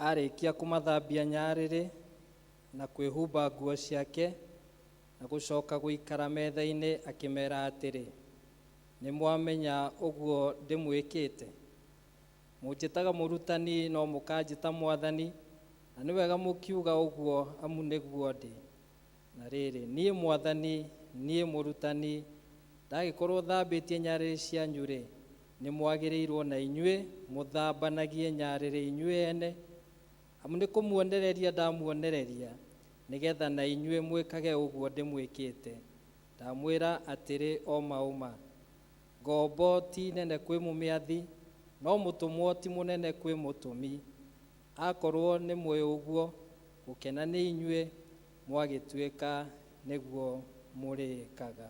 Arĩkia kũmathambia nyarĩrĩ na kwĩhumba nguo ciake na gũcoka gũikara metha-inĩ, akĩmera atĩrĩ, nĩ mwamenya ũguo ndĩmwĩkĩte? Mũnjĩtaga mũrutani no mũkanjĩta mwathani, na nĩ wega mũkiuga ũguo amu nĩguo ndĩ. Na rĩrĩ, niĩ mwathani, niĩ mũrutani, ndagĩkorwo thambĩtie nyarĩrĩ cianyu-rĩ, nĩ mwagĩrĩirwo na inyuĩ mũthambanagie nyarĩrĩ inyuĩ ene, amu nĩ kũmuonereria ndamuonereria, nĩgetha na inyuĩ mwĩkage ũguo ndĩmwĩkĩte. Ndamwĩra atĩrĩ o ma o ma, ngombo ti nene kwĩ mũmĩathi, no mũtũmwo ti mũnene kwĩ mũtũmi. Akorwo nĩ mwĩ ũguo, gũkena nĩ inyuĩ mwagĩtuĩka nĩguo mũrĩĩkaga.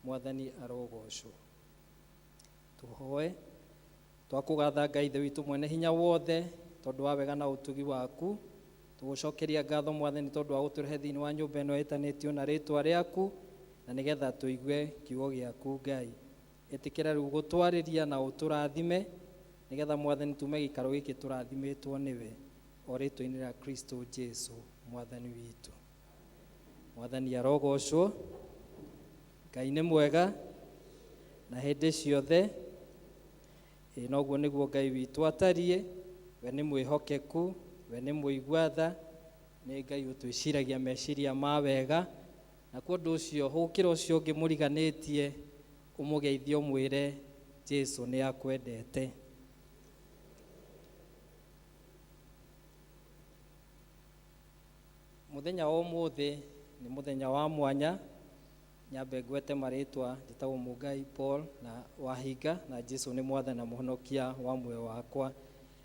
Mwathani arogocwo. Tũhoe. Twakũgatha Ngai Ithe witũ mwene hinya wothe tondũ wa wega na ũtugi waku. Tũgũcokeria ngatho Mwathani tondũ wa gũtũrehe thĩinĩ wa nyũmba ĩno ĩtanĩtio na rĩtwa rĩaku, na nĩgetha tũigue kiugo gĩaku Ngai. Ĩtĩkĩra rĩu gũtwarĩria na ũtũrathime, nĩgetha Mwathani tume gĩikaro gĩkĩ tũrathimĩtwo nĩwe, o rĩtwa-inĩ rĩa Kristo Jesu Mwathani witũ. Mwathani arogocwo. Ngai nĩ mwega na hĩndĩ ciothe. Ĩ noguo nĩguo Ngai witũ atariĩ. We nĩ mwĩhokeku, we nĩ mũigua tha, nĩ Ngai ũtwĩciragia meciria ma wega. Na kwa ũndũ ũcio hũgũkĩra ũcio ũngĩ mũriganĩtie, ũmũgeithie ũmwĩre Jesu nĩ akwendete. Mũthenya wa ũmũthĩ nĩ mũthenya wa mwanya. Nyambe ngwete marĩtwa, njĩtagwo Mũngai Paul na Wahinga, na Jesu nĩ mwathani na mũhonokia wa muoyo wakwa.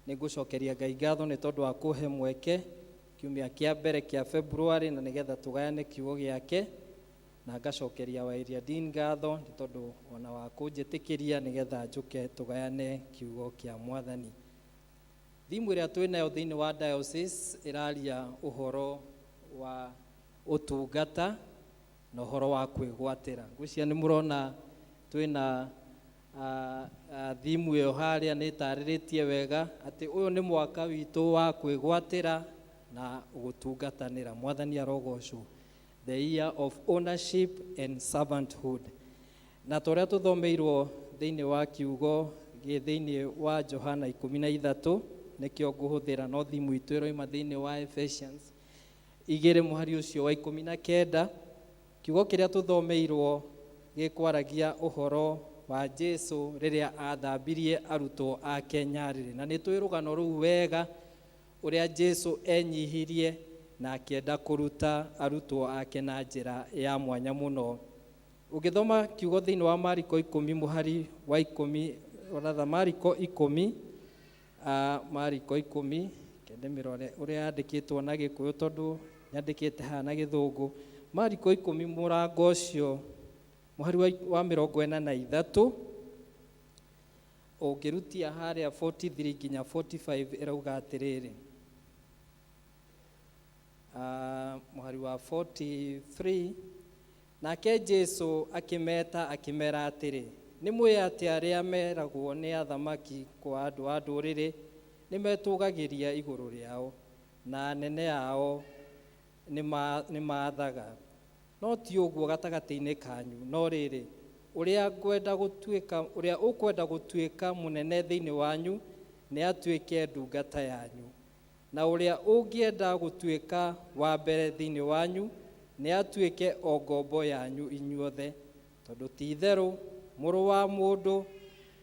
Nĩ ngũcokeria Ngai ngatho nĩ tondũ wa kũhe mweke kiumia kĩa mbere kĩa February, na nĩgetha tũgayane kiugo gĩake, na ngacokeria wa Area Dean ngatho nĩ tondũ ona wa kũnjĩtĩkĩria nĩgetha njũke tũgayane kiugo kĩa mwathani. Thimu ĩrĩa twĩ nayo thĩinĩ wa diocese ĩraria ũhoro wa ũtungata na ũhoro wa kwĩgwatĩra. Ngwĩciria nĩ mũrona twĩna thimu ĩyo harĩa nĩ ĩtarĩrĩtie wega atĩ ũyũ nĩ mwaka witũ wa kwĩgwatĩra na gũtungatanĩra. Mwathani arogocwo. The year of ownership and servanthood. Na ta ũrĩa tũthomeirwo thĩinĩ wa kiugo gĩ thĩinĩ wa Johana 13, nĩkĩo ngũhũthĩra, no thimu itũ ĩroima thĩinĩ wa Ephesians 2 mũhari ũcio wa 19. Kiugo kĩrĩa tũthomeirwo gĩkwaragia ũhoro wa Jesu rĩrĩa athambirie arutwo ake nyarĩrĩ. Na nĩ tũĩ rũgano rũu wega, ũrĩa Jesu enyihirie na akĩenda kũruta arutwo ake na njĩra ya mwanya mũno. Ũngĩthoma kiugo thĩinĩ wa Mariko 10 mũhari wa 10, rather Mariko 10, Mariko 10, kende mĩrore ũrĩa yandĩkĩtwo na Gĩkũyũ tondũ nyandĩkĩte haha na Gĩthũngũ. Mariko 10 mũrango ũcio mũhari wa 43, ũngĩrutia harĩa 43 nginya 45 ĩrauga atĩrĩrĩ. Mũhari wa 43, nake Jesu akĩmeta akĩmera atĩrĩ, nĩ mwĩ atĩ arĩa meragwo nĩ athamaki kwa andũ a ndũrĩrĩ nĩ metũgagĩria igũrũ rĩao, na anene ao nĩ maathaga. No ti ũguo gatagatĩ-inĩ kanyu, no rĩrĩ, ũrĩa ngwenda gũtuĩka, ũrĩa ũkwenda gũtuĩka mũnene thĩinĩ wanyu nĩ atuĩke ndungata yanyu. Na ũrĩa ũngĩenda gũtuĩka wa mbere thĩinĩ wanyu nĩ atuĩke o ngombo yanyu inyuothe. Tondũ ti itherũ mũrũ wa mũndũ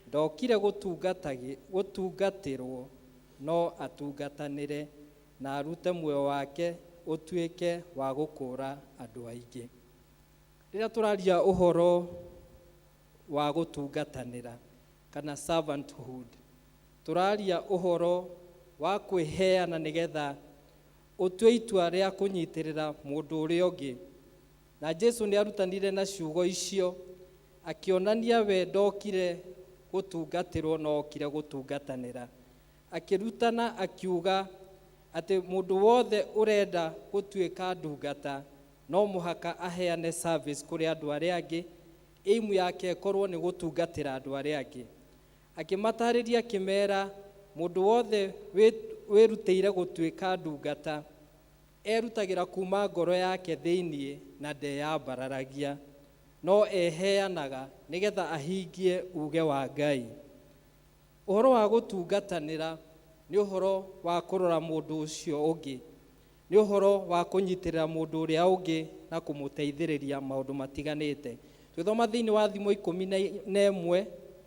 ndokire gũtungatĩrwo, no atungatanĩre na arute muoyo wake ũtuĩke wa gũkũũra andũ aingĩ. Rĩrĩa tũraria ũhoro wa gũtungatanĩra kana servanthood, tũraria ũhoro wa kwĩheana nĩgetha ũtue itua rĩa kũnyitĩrĩra mũndũ ũrĩa ũngĩ. Na Jesu nĩ arutanire na ciugo icio, akĩonania we ndokire gũtungatĩrwo no okire gũtungatanĩra. Akĩrutana akiuga atĩ mũndũ wothe ũrenda gũtuĩka ndungata no mũhaka aheane service kũrĩ andũ arĩa angĩ, aim yake ĩkorwo nĩ gũtungatĩra andũ arĩa angĩ. Akĩmatarĩria akĩmera mũndũ wothe wĩrutĩire gũtuĩka ndungata erutagĩra kuma ngoro yake thĩinĩ na ndeyambararagia, no eheanaga nĩgetha ahingie uge wa Ngai. Ũhoro wa gũtungatanĩra nĩ ũhoro wa kũrora mũndũ ũcio ũngĩ, nĩ ũhoro wa kũnyitĩrĩra mũndũ ũrĩa ũngĩ na kũmũteithĩrĩria maũndũ matiganĩte. Twĩthoma thĩinĩ wa Thimo 11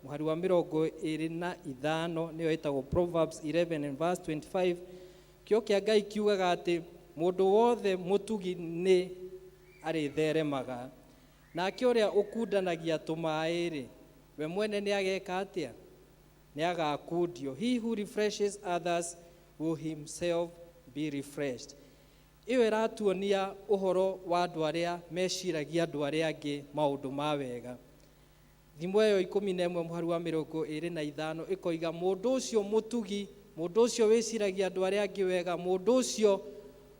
mũhari wa 25, nĩyo ĩtagwo Proverbs 11 and verse 25. Kĩo kĩa Ngai kiugaga atĩ mũndũ wothe mũtugi nĩ arĩtheremaga, nake ũrĩa ũkundanagia tũmaĩ-rĩ, we mwene nĩ ageka atĩa? Nĩ agakundio. He who refreshes others will himself be refreshed. Ĩyo ĩratuonia ũhoro wa andũ arĩa meciragia andũ arĩa angĩ maũndũ ma wega. Thimo ĩyo 11 mũhari wa 25 ĩkoiga mũndũ ũcio mũtugi, mũndũ ũcio wĩciragia andũ arĩa angĩ wega, mũndũ ũcio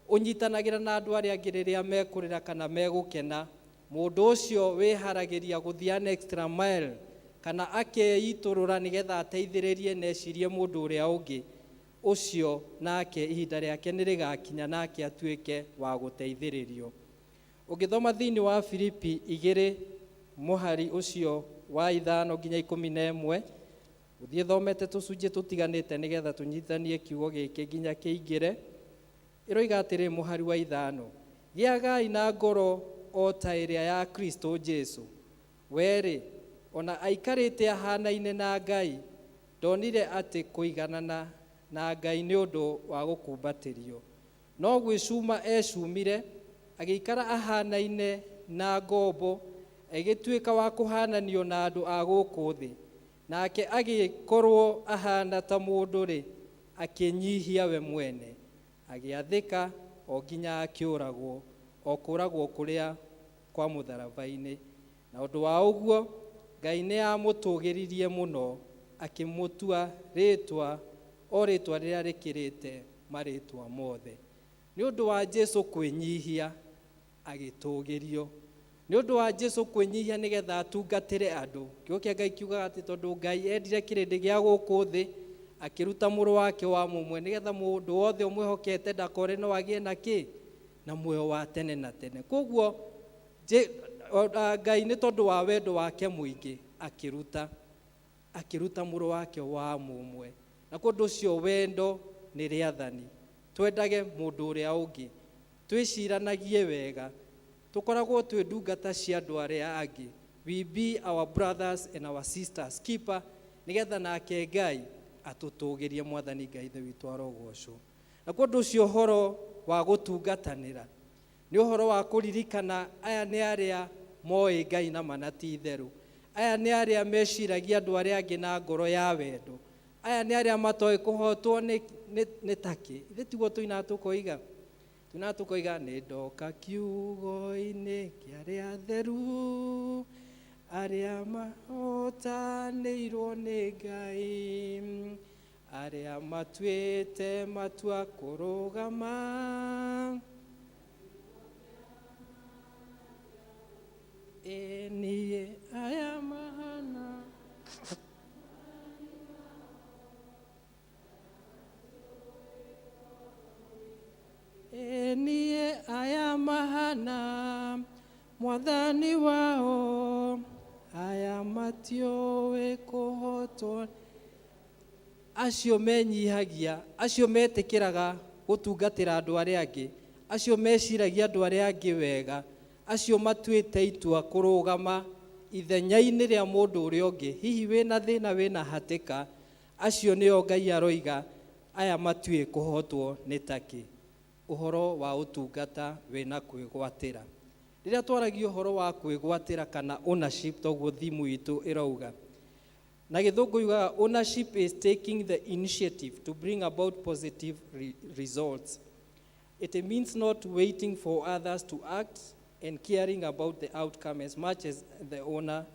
ũnyitanagĩra na andũ arĩa angĩ rĩrĩa mekũrĩra kana megũkena, mũndũ ũcio wĩharagĩria gũthiĩ an extra mile kana akeitũrũra nĩgetha ateithĩrĩrie na ecirie mũndũ ũrĩa ũngĩ, ũcio nake ihinda rĩake nĩ rĩgakinya nake atuĩke wa gũteithĩrĩrio. Ũngĩthoma thĩinĩ wa Filipi 2 mũhari ũcio wa 5 nginya 11, ũthiĩ thomete tũcunjĩ tũtiganĩte nĩgetha tũnyitithanie kiugo gĩkĩ nginya kĩingĩre, ĩroiga atĩrĩ mũhari wa 5, gĩagai na ngoro o ta ĩrĩa ya Kristo Jesu. We-rĩ, ona aikarĩte ahanaine na Ngai, ndonire atĩ kũiganana na Ngai nĩ ũndũ wa gũkumbatĩrio, no gwĩcuma ecumire, agĩikara ahanaine na ngombo, agĩtuĩka wa kũhananio na andũ a gũkũ thĩ. Nake agĩkorwo ahana ta mũndũ-rĩ, akĩnyihia we mwene, agĩathĩka o nginya akĩũragwo, o kũũragwo kũrĩa kwa mũtharaba-inĩ. Na ũndũ wa ũguo Ngai nĩ aamũtũgĩririe mũno, akĩmũtua rĩĩtwa, o rĩĩtwa rĩrĩa rĩkĩrĩte marĩĩtwa mothe. Nĩ ũndũ wa Jesu kwĩnyihia, agĩtũgĩrio. Nĩ ũndũ wa Jesu kwĩnyihia nĩgetha atungatĩre andũ. Kiugo kĩa Ngai kiugaga atĩ tondũ Ngai endire kĩrĩndĩ gĩa gũkũ thĩ, akĩruta mũrũ wake wa mũmwe nĩgetha mũndũ wothe ũmwĩhokete ndakore no agĩe na kĩ? Na muoyo wa tene na tene. Koguo Ngai nĩ tondũ wa wendo wake mũingĩ akĩruta mũrũ wake wa mũmwe. Na kwa ũndũ ũcio wendo nĩ rĩathani. Twendage mũndũ ũrĩa ũngĩ, twĩciranagie wega, tũkoragwo twĩ ndungata cia andũ arĩa angĩ. We be our brothers and our sisters keeper, nĩgetha nake Ngai atũtũgĩrie. Mwathani Ngai Ithe witũ arogocwo. Na kwa ũndũ ũcio ũhoro wa gũtungatanĩra nĩ ũhoro wa kũririkana aya nĩ arĩa moĩ Ngai na mana ti itherũ, aya nĩ arĩa meciragia andũ arĩa angĩ na ngoro ya wendo, aya nĩ arĩa matoĩ kũhotwo nĩ takĩ. Ithe tiguo tũinaga tũkoiga, tũinaga tũkoiga nĩ ndoka kiugo-inĩ kĩa arĩa atheru, arĩa mahotanĩirwo nĩ Ngai, arĩa matuĩte matua kũrũgama. Ĩ niĩ aya mahana Ĩ niĩ aya mahana mwathani wao, aya matiũĩ kũhotwo. Acio menyihagia, acio metĩkĩraga gũtungatĩra andũ arĩa angĩ, acio meciragia andũ arĩa angĩ wega, acio matuĩte itua kũrũgama ithenya-inĩ rĩa mũndũ ũrĩa ũngĩ, hihi wĩna thĩna, wĩna hatĩka, acio nĩo Ngai aroiga aya matiũĩ kũhotwo nĩ takĩ. Ũhoro wa ũtungata wĩna kwĩgwatĩra. Rĩrĩa twaragia ũhoro wa kwĩgwatĩra kana ownership, toguo thimu itũ ĩrauga, na gĩthũngũ yugaga ownership is taking the initiative to bring about positive results. It means not waiting for others to act and caring about the outcome as much as the owner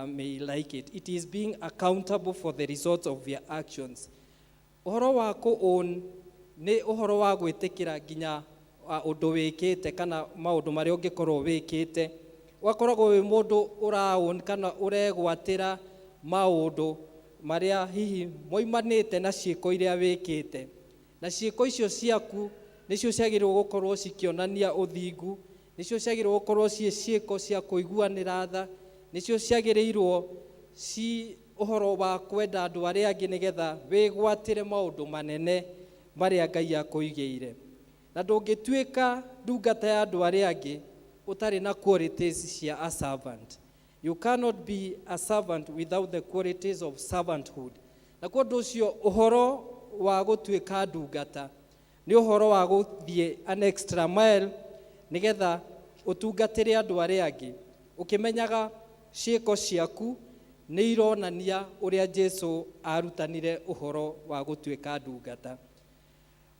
may like it. It is being accountable for the results of their actions. Ũhoro wa kũ-own nĩ ũhoro wa gwĩtĩkĩra nginya ũndũ wĩkĩte kana maũndũ marĩa ũngĩkorwo wĩkĩte, ũgakoragwo wĩ mũndũ ũra-own kana ũregwatĩra maũndũ marĩa hihi moimanĩte na ciĩko iria wĩkĩte. Na ciĩko icio ciaku nĩcio ciagĩrĩirwo gũkorwo cikĩonania ũthingu, nĩcio ciagĩrĩirwo gũkorwo ciĩ ciĩko cia kũiguanĩra tha, nĩcio ciagĩrĩirwo ci ũhoro wa kwenda andũ arĩa angĩ nĩgetha wĩgwatĩre maũndũ manene marĩa Ngai akũigĩire. Na ndũngĩtuĩka ndungata ya andũ arĩa angĩ ũtarĩ na qualities cia a servant. You cannot be a servant without the qualities of servanthood. Na kwa ũndũ ũcio ũhoro wa gũtuĩka ndungata nĩ ũhoro wa gũthiĩ an extra mile nĩgetha ũtungatĩre andũ arĩa angĩ, ũkĩmenyaga ciĩko ciaku nĩ ironania ũrĩa Jesu arutanire ũhoro wa gũtuĩka ndungata.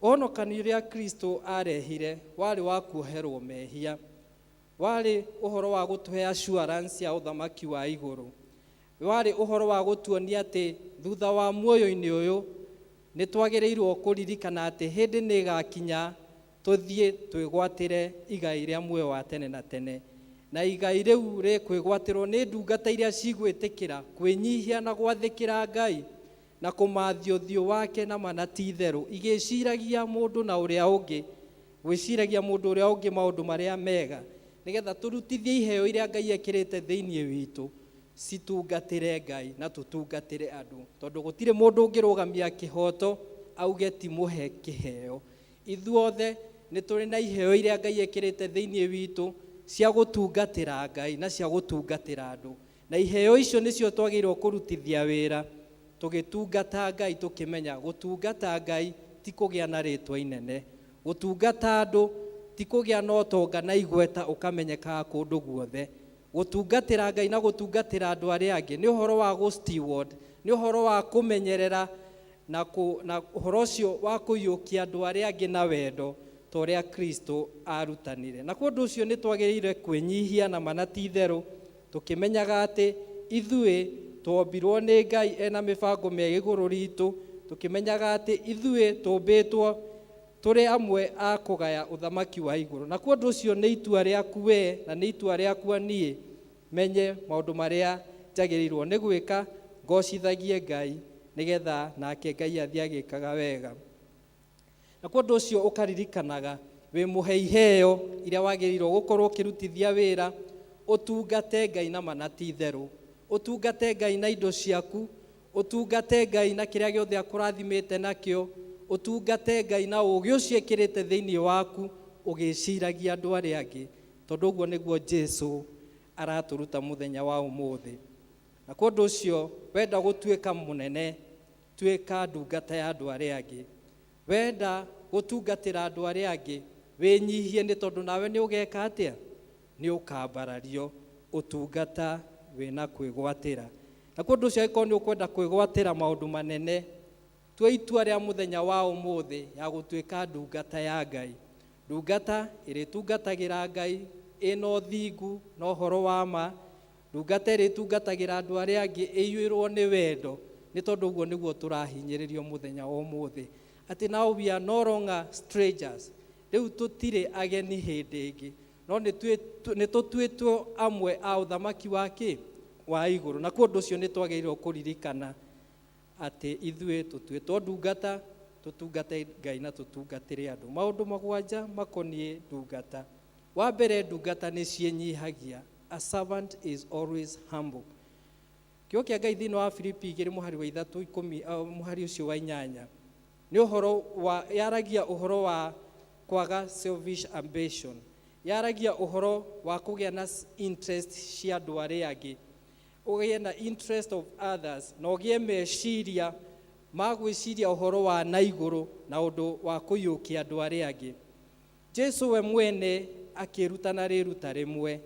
Ũhonokani ũrĩa Kristo arehire warĩ wa kuoherwo mehia, warĩ ũhoro wa gũtũhe assurance ya ũthamaki wa igũrũ, warĩ ũhoro wa gũtuonia atĩ thutha wa muoyo-inĩ ũyũ nĩ twagĩrĩirwo kũririkana atĩ hĩndĩ nĩ ĩgakinya tũthiĩ twĩgwatĩre igai rĩa muoyo wa tene na tene. Na igai rĩu rĩkwĩgwatĩrwo nĩ ndungata iria cigwĩtĩkĩra kwĩnyihia na gwathĩkĩra Ngai na kũmathia ũthiũ wake na ma na ti itherũ, igĩciragia mũndũ na ũrĩa ũngĩ, gwĩciragia mũndũ ũrĩa ũngĩ maũndũ marĩa mega, nĩgetha tũrutithie iheo iria Ngai ekĩrĩte thĩinĩ witũ citungatĩre Ngai na tũtungatĩre andũ, tondũ gũtirĩ mũndũ ũngĩrũgamia kĩhoto auge ti mũhe kĩheo. Ithuothe nĩ tũrĩ na iheo iria Ngai ekĩrĩte thĩinĩ witũ cia gũtungatĩra Ngai na cia gũtungatĩra andũ, na iheo icio nĩcio twagĩrĩirwo kũrutithia wĩra tũgĩtungata Ngai, tũkĩmenya gũtungata Ngai ti kũgĩa na rĩtwa inene, gũtungata andũ ti kũgĩa na ũtonga na igweta ũkamenyekaga kũndũ guothe. Gũtungatĩra Ngai na gũtungatĩra andũ arĩa angĩ nĩ ũhoro wa gũ steward, nĩ ũhoro wa kũmenyerera na ũhoro ũcio wa kũiyũkia andũ arĩa angĩ na wendo ta ũrĩa Kristo arutanire. Na kwa ũndũ ũcio nĩ twagĩrĩire kwĩnyihia na ma na ti itherũ, tũkĩmenyaga atĩ ithuĩ twombirwo nĩ Ngai ena mĩbango mĩega igũrũ ritũ, tũkĩmenyaga atĩ ithuĩ tũmbĩtwo tũrĩ amwe a kũgaya ũthamaki wa igũrũ. Na kwa ũndũ ũcio nĩ itua rĩaku we na nĩ itua rĩakwa niĩ menye maũndũ marĩa njagĩrĩirwo nĩ gwĩka, ngocithagie Ngai nĩgetha nake Ngai athiĩ agĩkaga wega. Na kwa ũndũ ũcio ũkaririkanaga wĩ mũhe iheo iria wagĩrĩirwo gũkorwo ũkĩrutithia wĩra, ũtungate Ngai na ma na ti itherũ, ũtungate Ngai na indo ciaku, ũtungate Ngai na kĩrĩa gĩothe akũrathimĩte nakĩo, ũtungate Ngai na ũũgĩ ũcio ekĩrĩte thĩinĩ waku, ũgĩciragia andũ arĩa angĩ, tondũ ũguo nĩguo Jesu aratũruta mũthenya wa ũmũthĩ. Na kwa ũndũ ũcio wenda gũtuĩka mũnene, tuĩka ndungata ya andũ arĩa angĩ. Wenda gũtungatĩra andũ arĩa angĩ, wĩnyihie nĩ tondũ nawe nĩ ũgeka atĩa? Nĩ ũkambarario. Ũtungata wĩna kwĩgwatĩra. Na kwa ũndũ ũcio angĩkorwo nĩ ũkwenda kwĩgwatĩra maũndũ manene, tua itua rĩa mũthenya wa ũmũthĩ ya gũtuĩka ndungata ya Ngai. Ndungata ĩrĩtungatagĩra Ngai ĩna ũthingu na ũhoro wa ma, ndungata ĩrĩtungatagĩra andũ arĩa angĩ ĩiyũirwo nĩ wendo, nĩ tondũ ũguo nĩguo tũrahinyĩrĩrio mũthenya wa ũmũthĩ. Atĩ now we are no longer strangers, rĩu tũtirĩ ageni hĩndĩ ĩngĩ, no nĩ tũtuĩtwo amwe a ũthamaki wa kĩ? Wa igũrũ. Na kwa ũndũ ũcio nĩ twagĩrĩirwo kũririkana atĩ ithuĩ tũtuĩtwo ndungata, tũtungate Ngai na tũtungatĩre andũ. Maũndũ mũgwanja makoniĩ ndungata. Wa mbere, ndungata nĩ ciĩnyihagia. A servant is always humble. Kiugo kĩa Ngai thĩinĩ wa Filipi igĩrĩ mũhari wa ithatũ ikũmi, mũhari ũcio wa inyanya, nĩ ũhoro wa, yaragia ũhoro wa kwaga selfish ambition, yaragia ũhoro wa kũgĩa na interest cia andũ arĩa angĩ, ũgĩe na interest of others, na ũgĩe meciria ma gwĩciria ũhoro wa na igũrũ na ũndũ wa kũiyũkia andũ arĩa angĩ. Jesu we mwene akĩrutana rĩruta rĩmwe,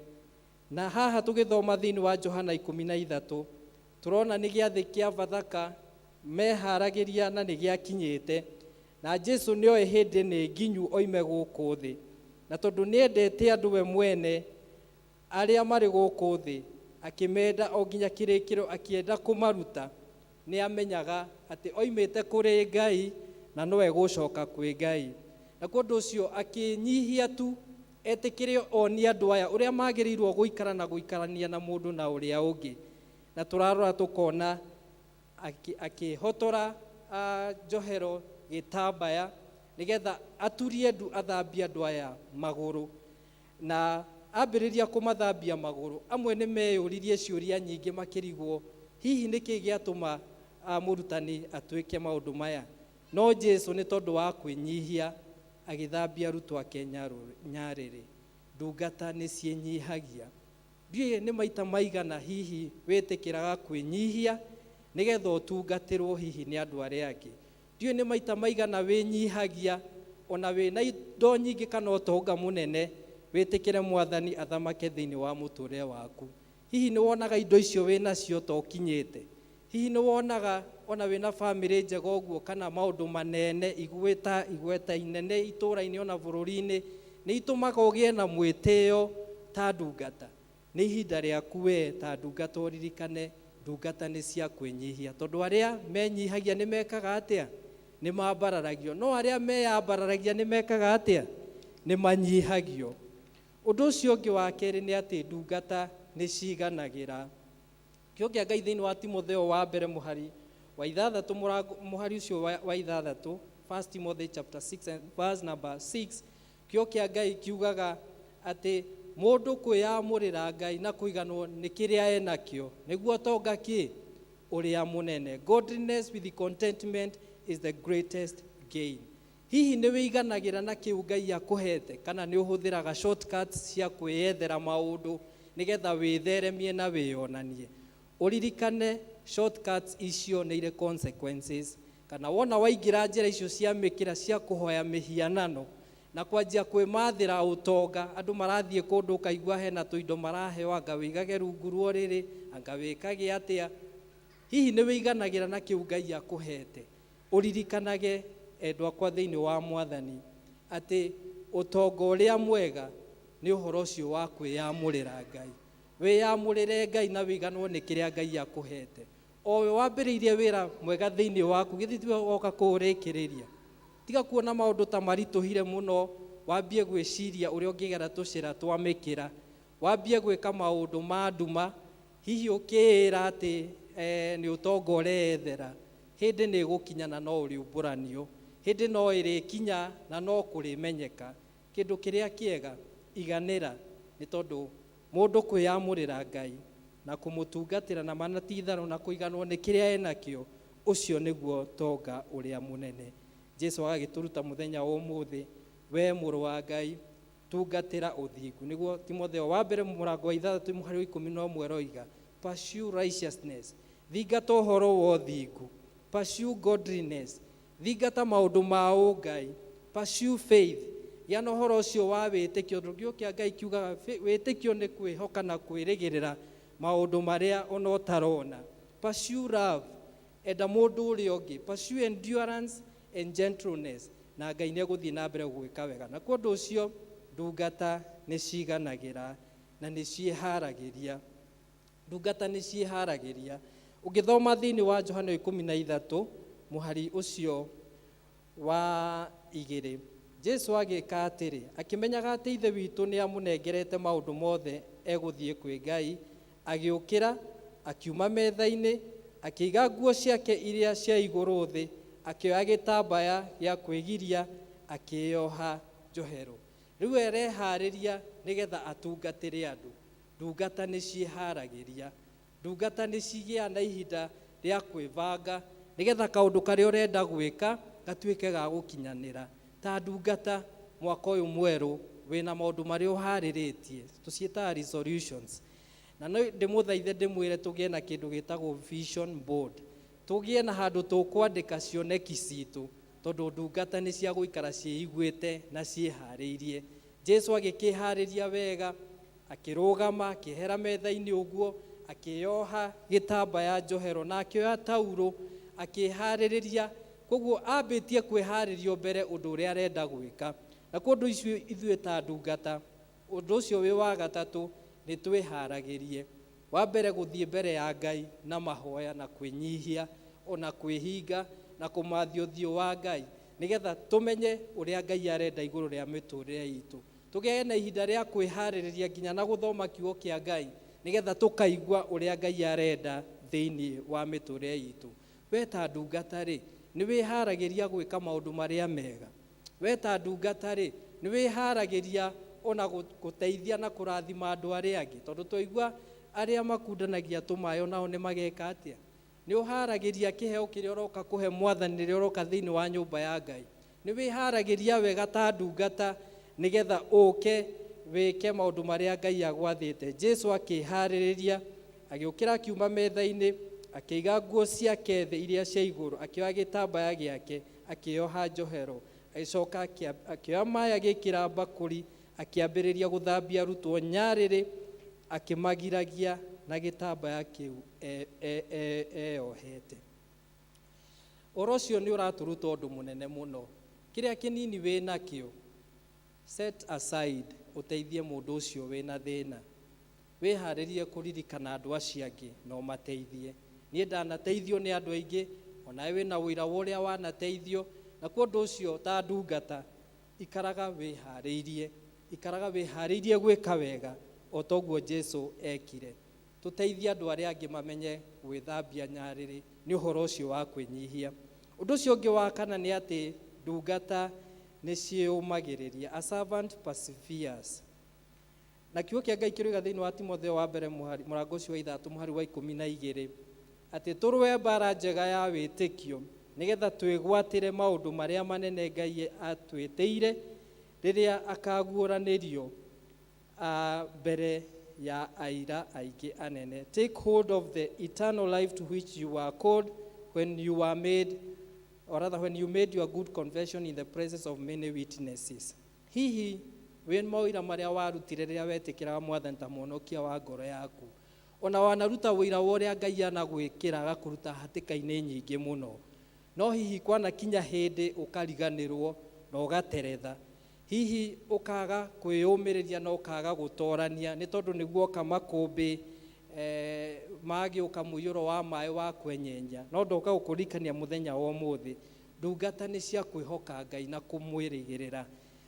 na haha tũgĩthoma thĩinĩ wa Johana 13 tũrona nĩ gĩathĩ kĩa Bathaka meharagĩria na nĩ gĩakinyĩte, na Jesu nĩoĩ hĩndĩ nĩ nginyu oime gũkũ thĩ, na tondũ nĩendete andũ we mwene arĩa marĩ gũkũ thĩ, akĩmenda o nginya kĩrĩkĩro, akĩenda kũmaruta, nĩ amenyaga atĩ oimĩte kũrĩ Ngai na no egũcoka kwĩ Ngai. Na kwa ũndũ ũcio akĩnyihia tu etĩkĩre onie andũ aya ũrĩa magĩrĩirwo gũikara na gũikarania na mũndũ na ũrĩa ũngĩ. Na tũrarora tũkona akĩhotora njohero gĩtambaya, Nĩgetha aturie ndu athambie andũ aya magũrũ. Na ambĩrĩria kũmathambia magũrũ, amwe nĩ meyũririe ciũria nyingĩ makĩrigwo hihi nĩkĩ gĩatũma mũrutani atuĩke maũndũ maya. No Jesu nĩ tondũ wa kwĩnyihia agĩthambia arutwo ake nyarĩrĩ. Ndungata nĩ ciĩnyihagia. Ndiũĩ nĩ maita maigana hihi wĩtĩkĩraga kwĩnyihia nĩgetha ũtungatĩrwo hihi nĩ andũ arĩa angĩ. Ndiũĩ nĩ maita maigana wĩnyihagia ona wĩna indo nyingĩ kana ũtonga mũnene, wĩtĩkĩre Mwathani athamake thĩinĩ wa mũtũrĩre waku. Hihi nĩ wonaga indo icio wĩnacio ta ũkinyĩte? Hihi nĩ wonaga ona wĩna bamĩrĩ njega ũguo kana maũndũ manene, igweta, igweta inene itũũra-inĩ ona bũrũri-inĩ, nĩ itũmaga ũgĩe na mwĩtĩo ta ndungata? Nĩ ihinda rĩaku we ta ndungata ũririkane ndungata nĩ cia kwĩnyihia, tondũ arĩa menyihagia nĩ mekaga atĩa? Nĩ mambararagio. No arĩa meyambararagia nĩ mekaga atĩa? Nĩ manyihagio. Ũndũ ũcio ũngĩ wa kerĩ nĩ atĩ ndungata nĩ ciganagĩra. Kiugo kĩa Ngai thĩinĩ wa Timotheo wa mbere mũhari wa ithathatũ, mũrango mũhari ũcio wa ithathatũ, First Timothy chapter 6 and verse number 6, kiugo kĩa Ngai kiugaga atĩ mũndũ kwĩyamũrĩra Ngai na kũiganwo nĩ kĩrĩa enakĩo nĩguo ũtonga kĩ ũrĩa mũnene. Godliness with contentment is the greatest gain. Hihi nĩ wĩiganagĩra na kĩu Ngai akũhete, kana nĩ ũhũthĩraga shortcuts cia kwĩyethera maũndũ nĩgetha wĩtheremie na wĩyonanie? Ũririkane shortcuts icio nĩ irĩ consequences, kana wona waingĩra njĩra icio cia mĩkĩra cia kũhoya mĩhianano na kwanjia kwĩmathĩra ũtonga, andũ marathiĩ kũndũ ũkaigua hena tũindo maraheo, anga wĩigage rungu rwa ũrĩrĩ, anga wĩkage atĩa. Hihi nĩ wĩiganagĩra na kĩu Ngai akũhete? Ũririkanage, endwa akwa thĩinĩ wa Mwathani, atĩ ũtonga ũrĩa mwega nĩ ũhoro ũcio wa kwĩyamũrĩra Ngai. Wĩyamũrĩre Ngai na wĩiganwo nĩ kĩrĩa Ngai akũhete. O we wambĩrĩirie wĩra mwega thĩinĩ waku, githĩ tiwe woka kũũrĩkĩrĩria? Tiga kuona maũndũ ta maritũhire mũno, wambie gwĩciria ũrĩa ũngĩgera tũcĩra twa mĩkĩra, wambie gwĩka maũndũ ma nduma, hihi ũkĩĩra atĩ nĩ ũtonga ũreyethera. Hĩndĩ nĩ ĩgũkinya na no ũrĩumbũranio, hĩndĩ no ĩrĩkinya na no kũrĩmenyeka. Kĩndũ kĩrĩa kĩega, iganĩra, nĩ tondũ mũndũ kwĩyamũrĩra Ngai na kũmũtungatĩra na mana ti itherũ na kũiganwo nĩ kĩrĩa enakĩo, ũcio nĩguo tonga ũrĩa mũnene. Jesu agagĩtũruta mũthenya wa ũmũthĩ, we mũrũ wa Ngai, tungatĩra ũthingu. Nĩguo Timotheo wa mbere mũrango wa ithathatũ mũhari wa ikũmi na ũmwe aroiga, pursue righteousness, thingata ũhoro wa ũthingu, pursue godliness, thingata maũndũ ma ũngai, pursue faith, gĩa na ũhoro ũcio wa wĩtĩkio. Tondũ kiugo kĩa Ngai kiugaga wĩtĩkio nĩ kwĩhoka na kwĩrĩgĩrĩra maũndũ marĩa ona ũtarona. Pursue love, enda mũndũ ũrĩa ũngĩ, pursue endurance and gentleness, na Ngai nĩ egũthiĩ na mbere gwĩka wega. Na kwa ũndũ ũcio ndungata nĩ ciganagĩra na nĩ ciĩharagĩria. Ndungata nĩ ciĩharagĩria. Ũngĩthoma thĩinĩ wa Johana ikũmi na ithatũ mũhari ũcio wa igĩrĩ, Jesu agĩka atĩrĩ, akĩmenyaga atĩ Ithe witũ nĩ amũnengerete maũndũ mothe egũthiĩ kwĩ Ngai, agĩũkĩra, akiuma metha-inĩ, akĩiga nguo ciake iria cia igũrũ thĩ, akĩoya gĩtambaya gĩa kwĩgiria, akĩĩoha njohero. Rĩu areharĩria nĩgetha atungatĩre andũ. Ndungata nĩ ciĩharagĩria. Ndungata nĩ cigĩaga na ihinda rĩa kwĩbanga nĩgetha kaũndũ karĩa ũrenda gwĩka gatuĩke ga gũkinyanĩra. Ta ndungata mwaka ũyũ mwerũ wĩna maũndũ marĩa ũharĩrĩtie, tũciĩtaga resolutions. Na no ndĩmũthaithe ndĩmwĩre tũgĩe na kĩndũ gĩtagwo vision board. Tũgĩe na handũ tũkwandĩka cioneki citũ, tondũ ndungata nĩ cia gũikara ciĩiguĩte na ciĩharĩirie. Jesu agĩkĩharĩria wega, akĩrũgama, akĩehera metha-inĩ ũguo, akĩyoha gĩtambaya njohero na akĩoya taurũ, akĩharĩrĩria. Koguo ambĩtie kwĩharĩria mbere ũndũ ũrĩa arenda gwĩka. Na kwa ũndũ ũcio ithuĩ ta ndungata, ũndũ ũcio wĩ wa gatatũ, nĩ twĩharagĩrie. Wa mbere gũthiĩ mbere ya Ngai na mahoya na kwĩnyihia ona kwĩhinga na kũmathia ũthiũ wa Ngai, nĩgetha tũmenye ũrĩa Ngai arenda igũrũ rĩa mĩtũrĩre itũ. Tũgĩe na ihinda rĩa kwĩharĩrĩria nginya na gũthoma kiugo kĩa Ngai, nĩgetha tũkaigua ũrĩa Ngai arenda thĩinĩ wa mĩtũrĩre itũ. We ta ndungata rĩ, nĩ wĩharagĩria gwĩka maũndũ marĩa mega? We ta ndungata rĩ, nĩ wĩharagĩria ona gũteithia na kũrathima andũ arĩa angĩ, tondũ twaigua arĩa makundanagia tũmaĩ onao nĩ mageka atĩa? Nĩ ũharagĩria kĩheo kĩrĩa ũroka kũhe Mwathani rĩrĩa ũroka thĩinĩ wa nyũmba ya Ngai? Nĩ wĩharagĩria wega ta ndungata nĩgetha ũke wĩke maũndũ marĩa Ngai agwathĩte? Jesu akĩharĩrĩria, agĩũkĩra, akiuma metha-inĩ, akĩiga nguo ciake thĩ iria cia igũrũ, akĩoya gĩtambaya gĩake, akĩoha njohero, agĩcoka akĩoya maĩ, agĩkĩra mbakũri, akĩambĩrĩria gũthambia arutwo nyarĩrĩ, akĩmagiragia na gĩtambaya kĩu eyohete. Ũhoro ũcio nĩ ũratũruta ũndũ mũnene mũno. Kĩrĩa kĩnini wĩ nakĩo, set aside ũteithie mũndũ ũcio wĩna thĩna. Wĩharĩrie kũririkana andũ acio angĩ na ũmateithie. Niĩ ndanateithio nĩ andũ aingĩ, onawe wĩna ũira wa ũrĩa wanateithio. Na kwa ũndũ ũcio, ta ndungata, ikaraga wĩharĩirie, ikaraga wĩharĩirie gwĩka wega o toguo Jesu ekire. Tũteithie andũ arĩa angĩ mamenye gwĩthambia nyarĩrĩ nĩ ũhoro ũcio wa kwĩnyihia. Ũndũ ũcio ũngĩ wa kana nĩ atĩ ndungata nĩ ciĩũmagĩrĩria. A servant perseveres. Na kiugo kĩa Ngai kĩroiga thĩinĩ wa Timotheo wa mbere, mũrango ũcio wa 3, mũhari wa 12, atĩ tũrũe mbara njega ya wĩtĩkio, nĩgetha twĩgwatĩre maũndũ marĩa manene Ngai atwĩtĩire rĩrĩa akaguũranĩrio mbere ya aira aingĩ anene. Take hold of the eternal life to which you were called when you were made, or rather when you made your good confession in the presence of many witnesses. Hihi wĩ maũira marĩa warutire rĩrĩa wetĩkĩraga Mwathani ta mũhonokia wa ngoro yaku, ona wanaruta ũira wa ũrĩa Ngai anagwĩkĩra agakũruta hatĩka-inĩ nyingĩ mũno, no hihi kwanakinya hĩndĩ ũkariganĩrwo na ũgateretha, hihi ũkaga kwĩyũmĩrĩria na ũkaga gũtorania, nĩ tondũ nĩguo oka makũmbĩ magĩũka, mũiyũro wa maĩ wa kwenyenya? No ndoka gũkũririkania mũthenya wa ũmũthĩ, ndungata nĩ cia kwĩhoka Ngai na kũmwĩrĩgĩrĩra.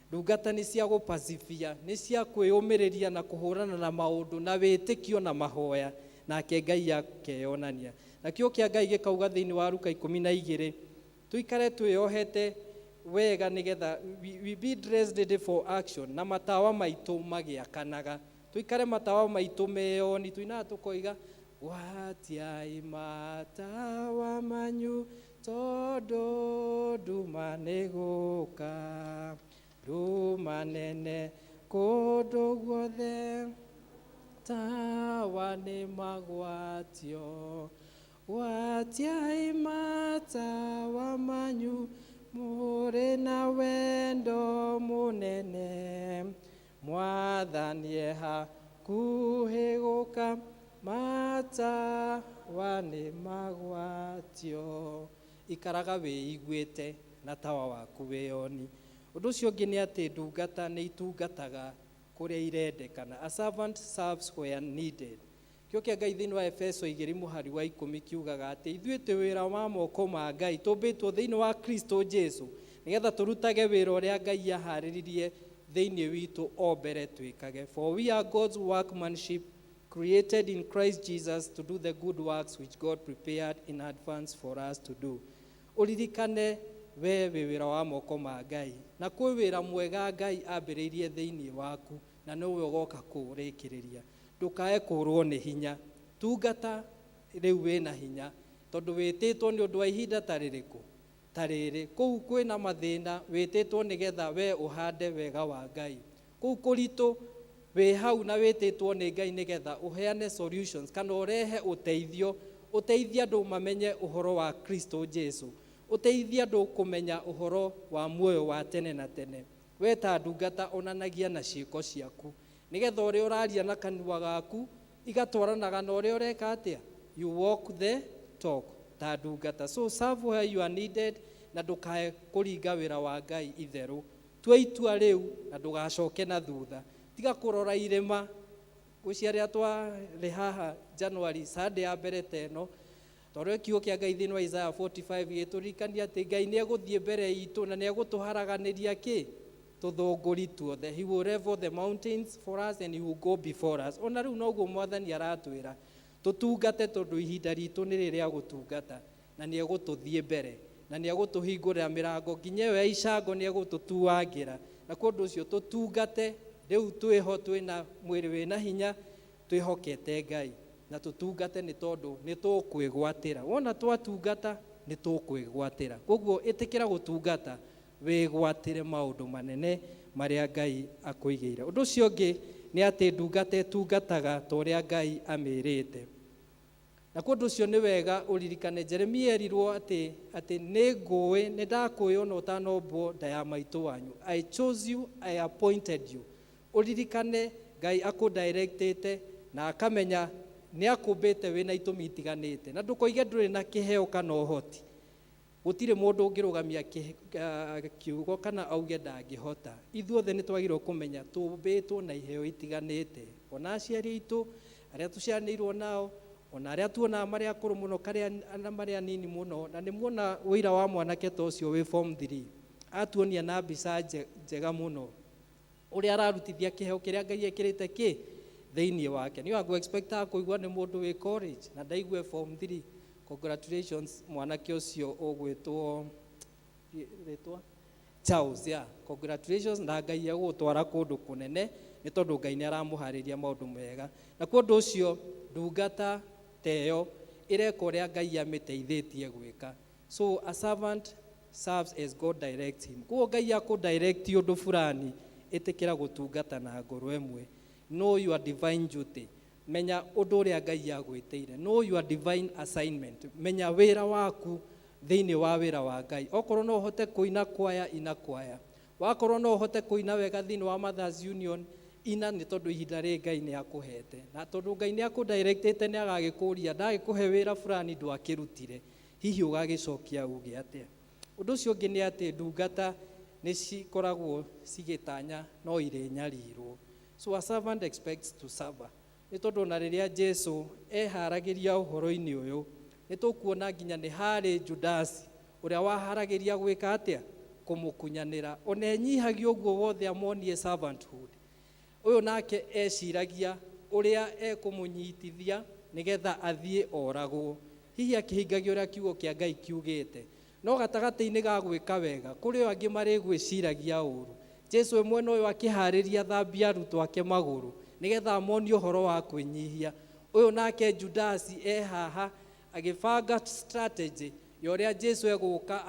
Ndungata nĩ cia gũpacibia, nĩ cia kwĩyũmĩrĩria na kũhũrana na maũndũ na wĩtĩkio na mahoya, nake Ngai akeyonania. Na kĩo kĩa Ngai gĩkauga thĩinĩ wa Luka 12 tũikare twĩyohete wega, nĩgetha we be dressed ready for action, na matawa maitũ magĩakanaga. Tũikare matawa maitũ meyoni. Tuinaga tũkoiga, "Gwatiai matawa manyu, tondũ nduma nĩ gũka, nduma nene kũndũ guothe, tawa nĩ magwatio. Gwatiai matawa manyu mũrĩ na wendo mũnene, Mwathani e hakuhĩ gũka, matawa nĩ magwatio." Ikaraga wĩiguĩte na tawa waku wĩyoni. Ũndũ ũcio ũngĩ nĩ atĩ ndungata nĩ itungataga kũrĩa irendekana. A servant serves where needed. Kĩo kĩa Ngai thĩinĩ wa Efeso 2 mũhari wa 10 kiugaga atĩ ithuĩ twĩ wĩra wa moko ma Ngai, tũmbĩtwo thĩinĩ wa Kristo Jesu nĩgetha tũrutage wĩra ũrĩa Ngai aharĩririe thĩinĩ witũ o mbere twĩkage. For we are God's workmanship, created in Christ Jesus to do the good works which God prepared in advance for us to do. Ũririkane we wĩ wĩra wa moko ma Ngai, na kwĩ wĩra mwega Ngai ambĩrĩirie thĩinĩ waku, na nĩwe ũgoka kũũrĩkĩrĩria. Ndũkae kũũrwo nĩ hinya. Tungata rĩu wĩna hinya, tondũ wĩtĩtwo nĩ ũndũ wa ihinda ta rĩrĩkũ, ta rĩrĩ. Kũu kwĩna mathĩna, wĩtĩtwo nĩgetha we ũhande wega wa Ngai. Kũu kũritũ, wĩ hau na wĩtĩtwo nĩ Ngai nĩgetha ũheane solutions kana ũrehe ũteithio, ũteithie andũ mamenye ũhoro wa Kristo Jesu, ũteithie andũ kũmenya ũhoro wa muoyo wa tene na tene. We ta ndungata, onanagia na ciĩko ciaku, nĩgetha ũrĩa ũraria na kanua gaku igatwaranaga na ũrĩa ũreka atĩa. You walk the talk ta ndungata. So serve where you are needed, na ndũkae kũringa wĩra wa Ngai itherũ. Tua itua rĩu na ndũgacoke na thutha. Tiga kũrora irĩma. Gwĩcia rĩrĩa twarĩ haha January, Sunday ya mbere ta ĩno, tondũ kiugo kĩa Ngai thĩinĩ wa Isaiah 45 gĩtũririkania atĩ Ngai nĩ egũthiĩ mbere itũ na nĩ egũtũharaganĩria kĩ tũthũngũri tuothe. He will level the mountains for us and he will go before us. Ona rĩu noguo Mwathani aratwĩra tũtungate, tondũ ihinda ritũ nĩ rĩrĩa gũtungata, na nĩ egũtũthiĩ mbere. Na nĩ egũtũhingũrĩra mĩrango nginya ĩyo ya icango, nĩ egũtũtuangĩra. Na kwa ũndũ ũcio tũtungate rĩu twĩho twĩna mwĩrĩ wĩna hinya, twĩhokete Ngai na tũtungate, nĩ tondũ nĩ tũkwĩgwatĩra. Wona twatungata nĩ tũkwĩgwatĩra. Koguo ĩtĩkĩra gũtungata, wĩgwatĩre maũndũ manene marĩa Ngai akũigĩire. Ũndũ ũcio ũngĩ nĩ atĩ ndungata ĩtungataga ta ũrĩa Ngai amĩrĩte. Na kwa ũndũ ũcio nĩ wega ũririkane Jeremia erirwo atĩ nĩ ngũĩ, nĩ ndakũĩ ona ũtanombwo nda ya maitũ wanyu. I chose you, I appointed you. Ũririkane Ngai akũdirectĩte na akamenya nĩ akũmbĩte wĩna itũmi itiganĩte, na ndũkoige ndũrĩ na kĩheo kana ũhoti. Gũtirĩ mũndũ ũngĩrũgamia kiugo kana auge ndangĩhota. Ithuothe nĩ twagĩrĩirwo kũmenya tũmbĩtwo na iheo itiganĩte, ona aciari aitũ arĩa tũciaranĩirwo nao, ona arĩa tuonaga marĩa akũrũ mũno karĩa na marĩa anini mũno. Na nĩ muona ũira wa mwanake ta ũcio wĩ form 3 atuonia na mbica njega mũno ũrĩa ararutithia kĩheo kĩrĩa Ngai ekĩrĩte kĩ thĩinĩ wake. Nĩ wangũ expectaga kũigua nĩ mũndũ wĩ college na ndaigue form 3. Congratulations, mwanake ũcio ũgwĩtwo rĩtwa Charles. Yeah, congratulations, na Ngai egũgũtwara kũndũ kũnene, nĩ tondũ Ngai nĩ aramũharĩria maũndũ mega. Na kwa ũndũ ũcio ndungata ta ĩyo ĩreka ũrĩa Ngai amĩteithĩtie gwĩka. So a servant serves as God directs him. Koguo Ngai akũdirect ũndũ fulani, ĩtĩkĩra gũtungata na ngoro ĩmwe. Know your divine duty, menya ũndũ ũrĩa Ngai agwĩtĩire. Know your divine assignment, menya wĩra waku thĩinĩ wa wĩra wa Ngai. Okorwo no ũhote kũina kwaya, ina kwaya. Wakorwo no ũhote kũina wega thĩinĩ wa Mothers Union, ina, nĩ tondũ ihinda rĩ Ngai nĩ akũhete. Na tondũ Ngai nĩ akũdirectĩte, nĩ agagĩkũria, ndagĩkũhe wĩra fulani, ndwakĩrutire, hihi ũgagĩcokia uge atĩa? Ũndũ ũcio ũngĩ nĩ atĩ ndungata nĩ cikoragwo cigĩtanya no irĩ nyarirwo. So a servant expects to suffer, nĩ tondũ ona rĩrĩa Jesu eharagĩria ũhoro-inĩ ũyũ, nĩ tũkuona nginya nĩ harĩ Judasi ũrĩa waharagĩria gwĩka atĩa? Kũmũkunyanĩra. Ona enyihagia ũguo wothe amonie servanthood, ũyũ nake eciragia ũrĩa ekũmũnyitithia nĩgetha athiĩ oragwo, hihi akĩhingagia ũrĩa kiugo kĩa Ngai kiugĩte. No gatagatĩ-inĩ ga gwĩka wega, kũrĩ o angĩ marĩgwĩciragia ũru. Jesu we mwena ũyũ akĩharĩria thambia arutwo ake magũrũ nĩgetha amonie ũhoro wa kwĩnyihia, ũyũ nake Judasi e haha agĩbanga strategy ya ũrĩa Jesu egũka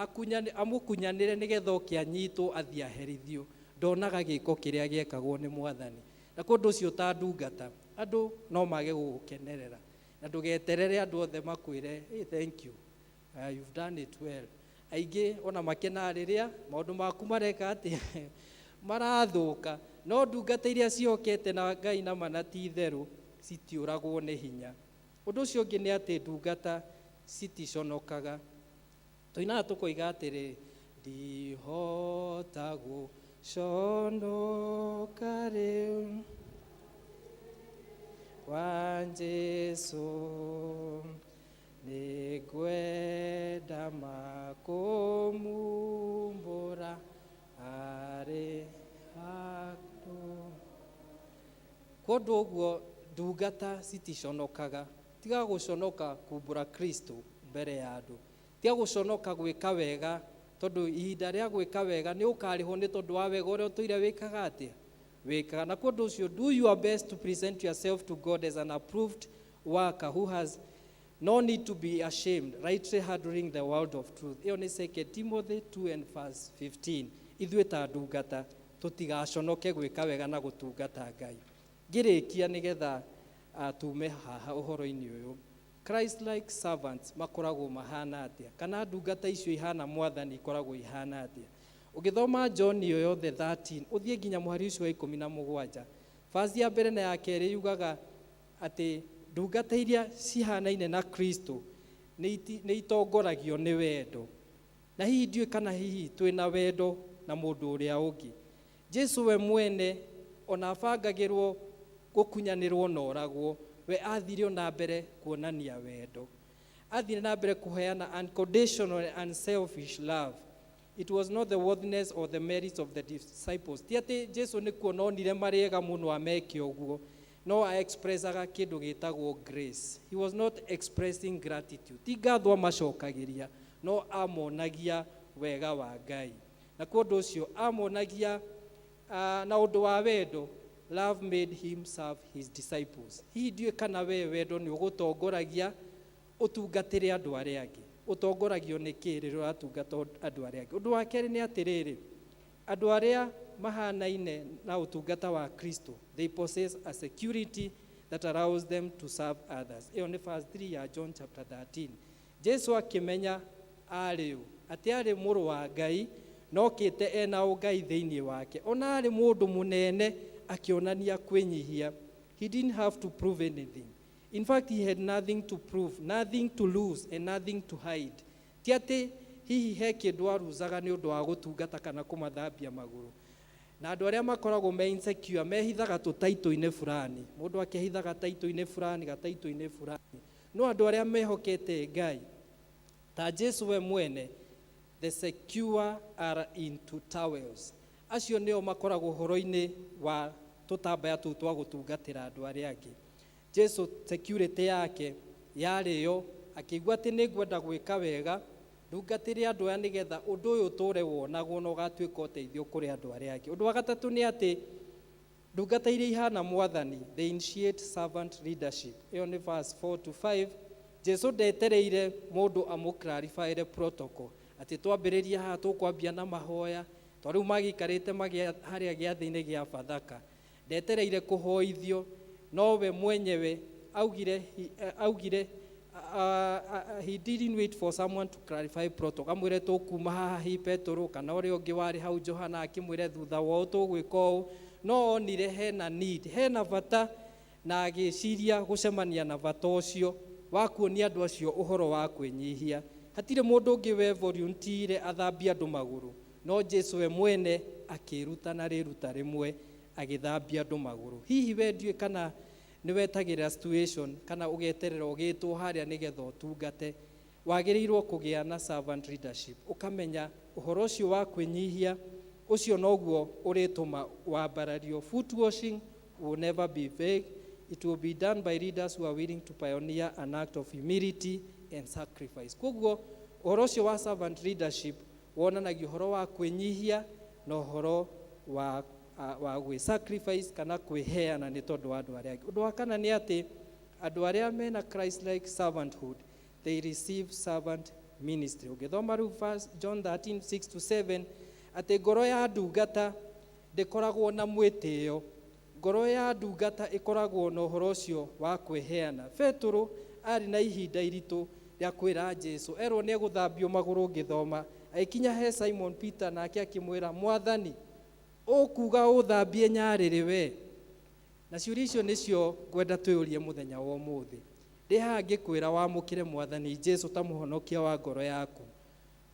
amũkunyanĩre nĩgetha oke anyitwo athiĩ aherithio. Ndonaga gĩko kĩrĩa gĩekagwo nĩ Mwathani. Na kwa ũndũ ũcio ta ndungata, andũ no mage gũgũkenerera, na ndũgeterere andũ othe makwĩre, "Hey, thank you, you've done it well." Aingĩ ona makenaga rĩrĩa maũndũ maku mareka atĩa? Marathũka. No ndungata iria ciokete na Ngai na mana ti itherũ citiũragwo nĩ hinya. Ũndũ ũcio ũngĩ nĩ atĩ ndungata citiconokaga. Tũinaga tũkoiga atĩrĩ, "Ndihota gũconoka rĩu wa Jesu, nĩngwenda makũmumbũra arĩ handũ." Kwa ũndũ ũguo ndungata citiconokaga. Tiga gũconoka kumbũra Kristo mbere ya andũ. Tiga gũconoka gwĩka wega, tondũ ihinda rĩa gwĩka wega nĩ ũkarĩhwo nĩ tondũ wa wega ũrĩa ũtũire wĩkaga atĩa? Wĩkaga. Na kwa ũndũ ũcio do your best to present yourself to God as an approved worker who has no need to be ashamed, rightly handling the word of truth. Ĩyo nĩ 2 Timothy 2 and verse 15. Ithuĩ ta ndungata tũtigaconoke gwĩka wega na gũtungata Ngai. Ngĩrĩkia, nĩgetha tume haha ũhoro-inĩ ũyũ, Christ like servants makoragwo mahana atĩa? Kana ndungata icio ihana Mwathani ikoragwo ihana atĩa? Ũgĩthoma John ĩyo yothe 13, ũthiĩ nginya mũhari ũcio wa 17, verse ya mbere na ya kerĩ yugaga atĩ ndungata iria cihanaine na Kristo nĩ itongoragio nĩ wendo. Na hihi ndiũĩ kana hihi twĩna wendo na mũndũ ũrĩa ũngĩ. Jesu we mwene ona abangagĩrwo gũkunyanĩrwo na oragwo, we athire ona mbere kuonania wendo, athire na mbere kũheana unconditional and unselfish love. It was not the worthiness or the merits of the disciples. Ti atĩ Jesu nĩ kuona onire marĩ ega mũno ameke ũguo, no expressaga kĩndũ gĩtagwo grace. He was not expressing gratitude, ti ngatho amacokagĩria, No amonagia wega wa Ngai, na kwa ũndũ ũcio amonagia na ũndũ wa wendo. Love made him serve his disciples. Hihi ndiũĩ kana we wendo nĩ ũgũtongoragia ũtungatĩre andũ arĩa angĩ. Ũtongoragio nĩ kĩ rĩrĩa ũratungata andũ arĩa angĩ? Ũndũ wa kerĩ nĩ atĩrĩrĩ, andũ arĩa mahanaine na ũtungata wa Kristo, they possess a security that allows them to serve others. Ĩyo nĩ verse 3 ya John chapter 13. Jesu akĩmenya arĩ ũ, atĩ arĩ mũrũ wa Ngai, nokĩte ena ũngai thĩinĩ wake. Ona arĩ mũndũ mũnene, akĩonania kwĩnyihia. He didn't have to prove anything. In fact, he had nothing to prove, nothing to lose and nothing to hide. Ti atĩ hihi he kĩndũ aruzaga nĩ ũndũ wa gũtungata kana kũmathambia magũrũ. Na andũ arĩa makoragwo me insecure mehithaga tũtaitũ-inĩ fulani, mũndũ akehithaga taitũ-inĩ fulani, gataitũ-inĩ fulani. No andũ arĩa mehokete Ngai ta Jesu we mwene, the secure are into towels. Acio nĩo makoragwo ũhoro-inĩ wa tũtambaya tũu twa gũtungatĩra andũ arĩa angĩ. Jesu security yake yarĩ yo, akĩigua atĩ nĩ ngwenda gwĩka wega, ndungatĩre andũ aya, nĩgetha ũndũ ũyũ ũtũre wonagwo na ũgatuĩka ũteithio kũrĩ andũ arĩa angĩ. Ũndũ wa gatatũ nĩ atĩ ndungata iria ihana Mwathani, they initiate servant leadership. Ĩyo nĩ verse 4 to 5. Jesu ndetereire mũndũ amũclarifyre protocol, atĩ twambĩrĩria haha tũkwambia na mahoya, to rĩu magĩikarĩte harĩa gĩathĩ-inĩ gĩa Bathaka. Ndetereire kũhoithio, nowe mwenyewe augire he didn't wait for someone to clarify protocol, amwĩre tũkuma haha, hi Petũrũ kana ũrĩa ũngĩ warĩ hau Johana akĩmwĩre thutha wa ũũ tũgwĩka ũũ. No onire hena need, hena bata, na agĩciria gũcemania na bata ũcio wa kuonia andũ acio ũhoro wa kwĩnyihia. Hatirĩ mũndũ ũngĩ we volunteer athambie andũ magũrũ, no Jesu we mwene akĩruta na rĩruta rĩmwe agĩthambia andũ magũrũ. Hihi we ndiũĩ kana nĩ wetagĩrĩra situation kana ũgeterera ũgĩtwo harĩa nĩgetha ũtungate. Wagĩrĩirwo kũgĩa na servant leadership, ũkamenya ũhoro ũcio wa kwĩnyihia, ũcio noguo ũrĩtũma wambarario. Foot washing will never be vague. It will be done by leaders who are willing to pioneer an act of humility and sacrifice. Koguo ũhoro ũcio wa servant leadership wonanagia ũhoro wa kwĩnyihia na ũhoro wa gwĩ sacrifice kana kwĩheana nĩ tondũ wa andũ arĩa angĩ. Ũndũ wa kana nĩ atĩ andũ arĩa mena Christ like servanthood, they receive servant ministry. Ũngĩthoma rĩu verse John 13 6 to 7, atĩ ngoro ya ndungata ndĩkoragwo na mwĩtĩo, ngoro ya ndungata ĩkoragwo na ũhoro ũcio wa kwĩheana. Petũrũ arĩ na ihinda iritũ rĩa kwĩra Jesu, erwo nĩ egũthambio magũrũ. Ngĩthoma agĩkinya he Simon Peter, nake akĩmwĩra, "Mwathani, ũkuga ũthambie nyarĩrĩ we?" Na ciũria icio nĩcio ngwenda twĩũrie mũthenya wa ũmũthĩ. Ndĩ haha ngĩkwĩra wamũkĩre Mwathani Jesu ta mũhonokia wa ngoro yaku.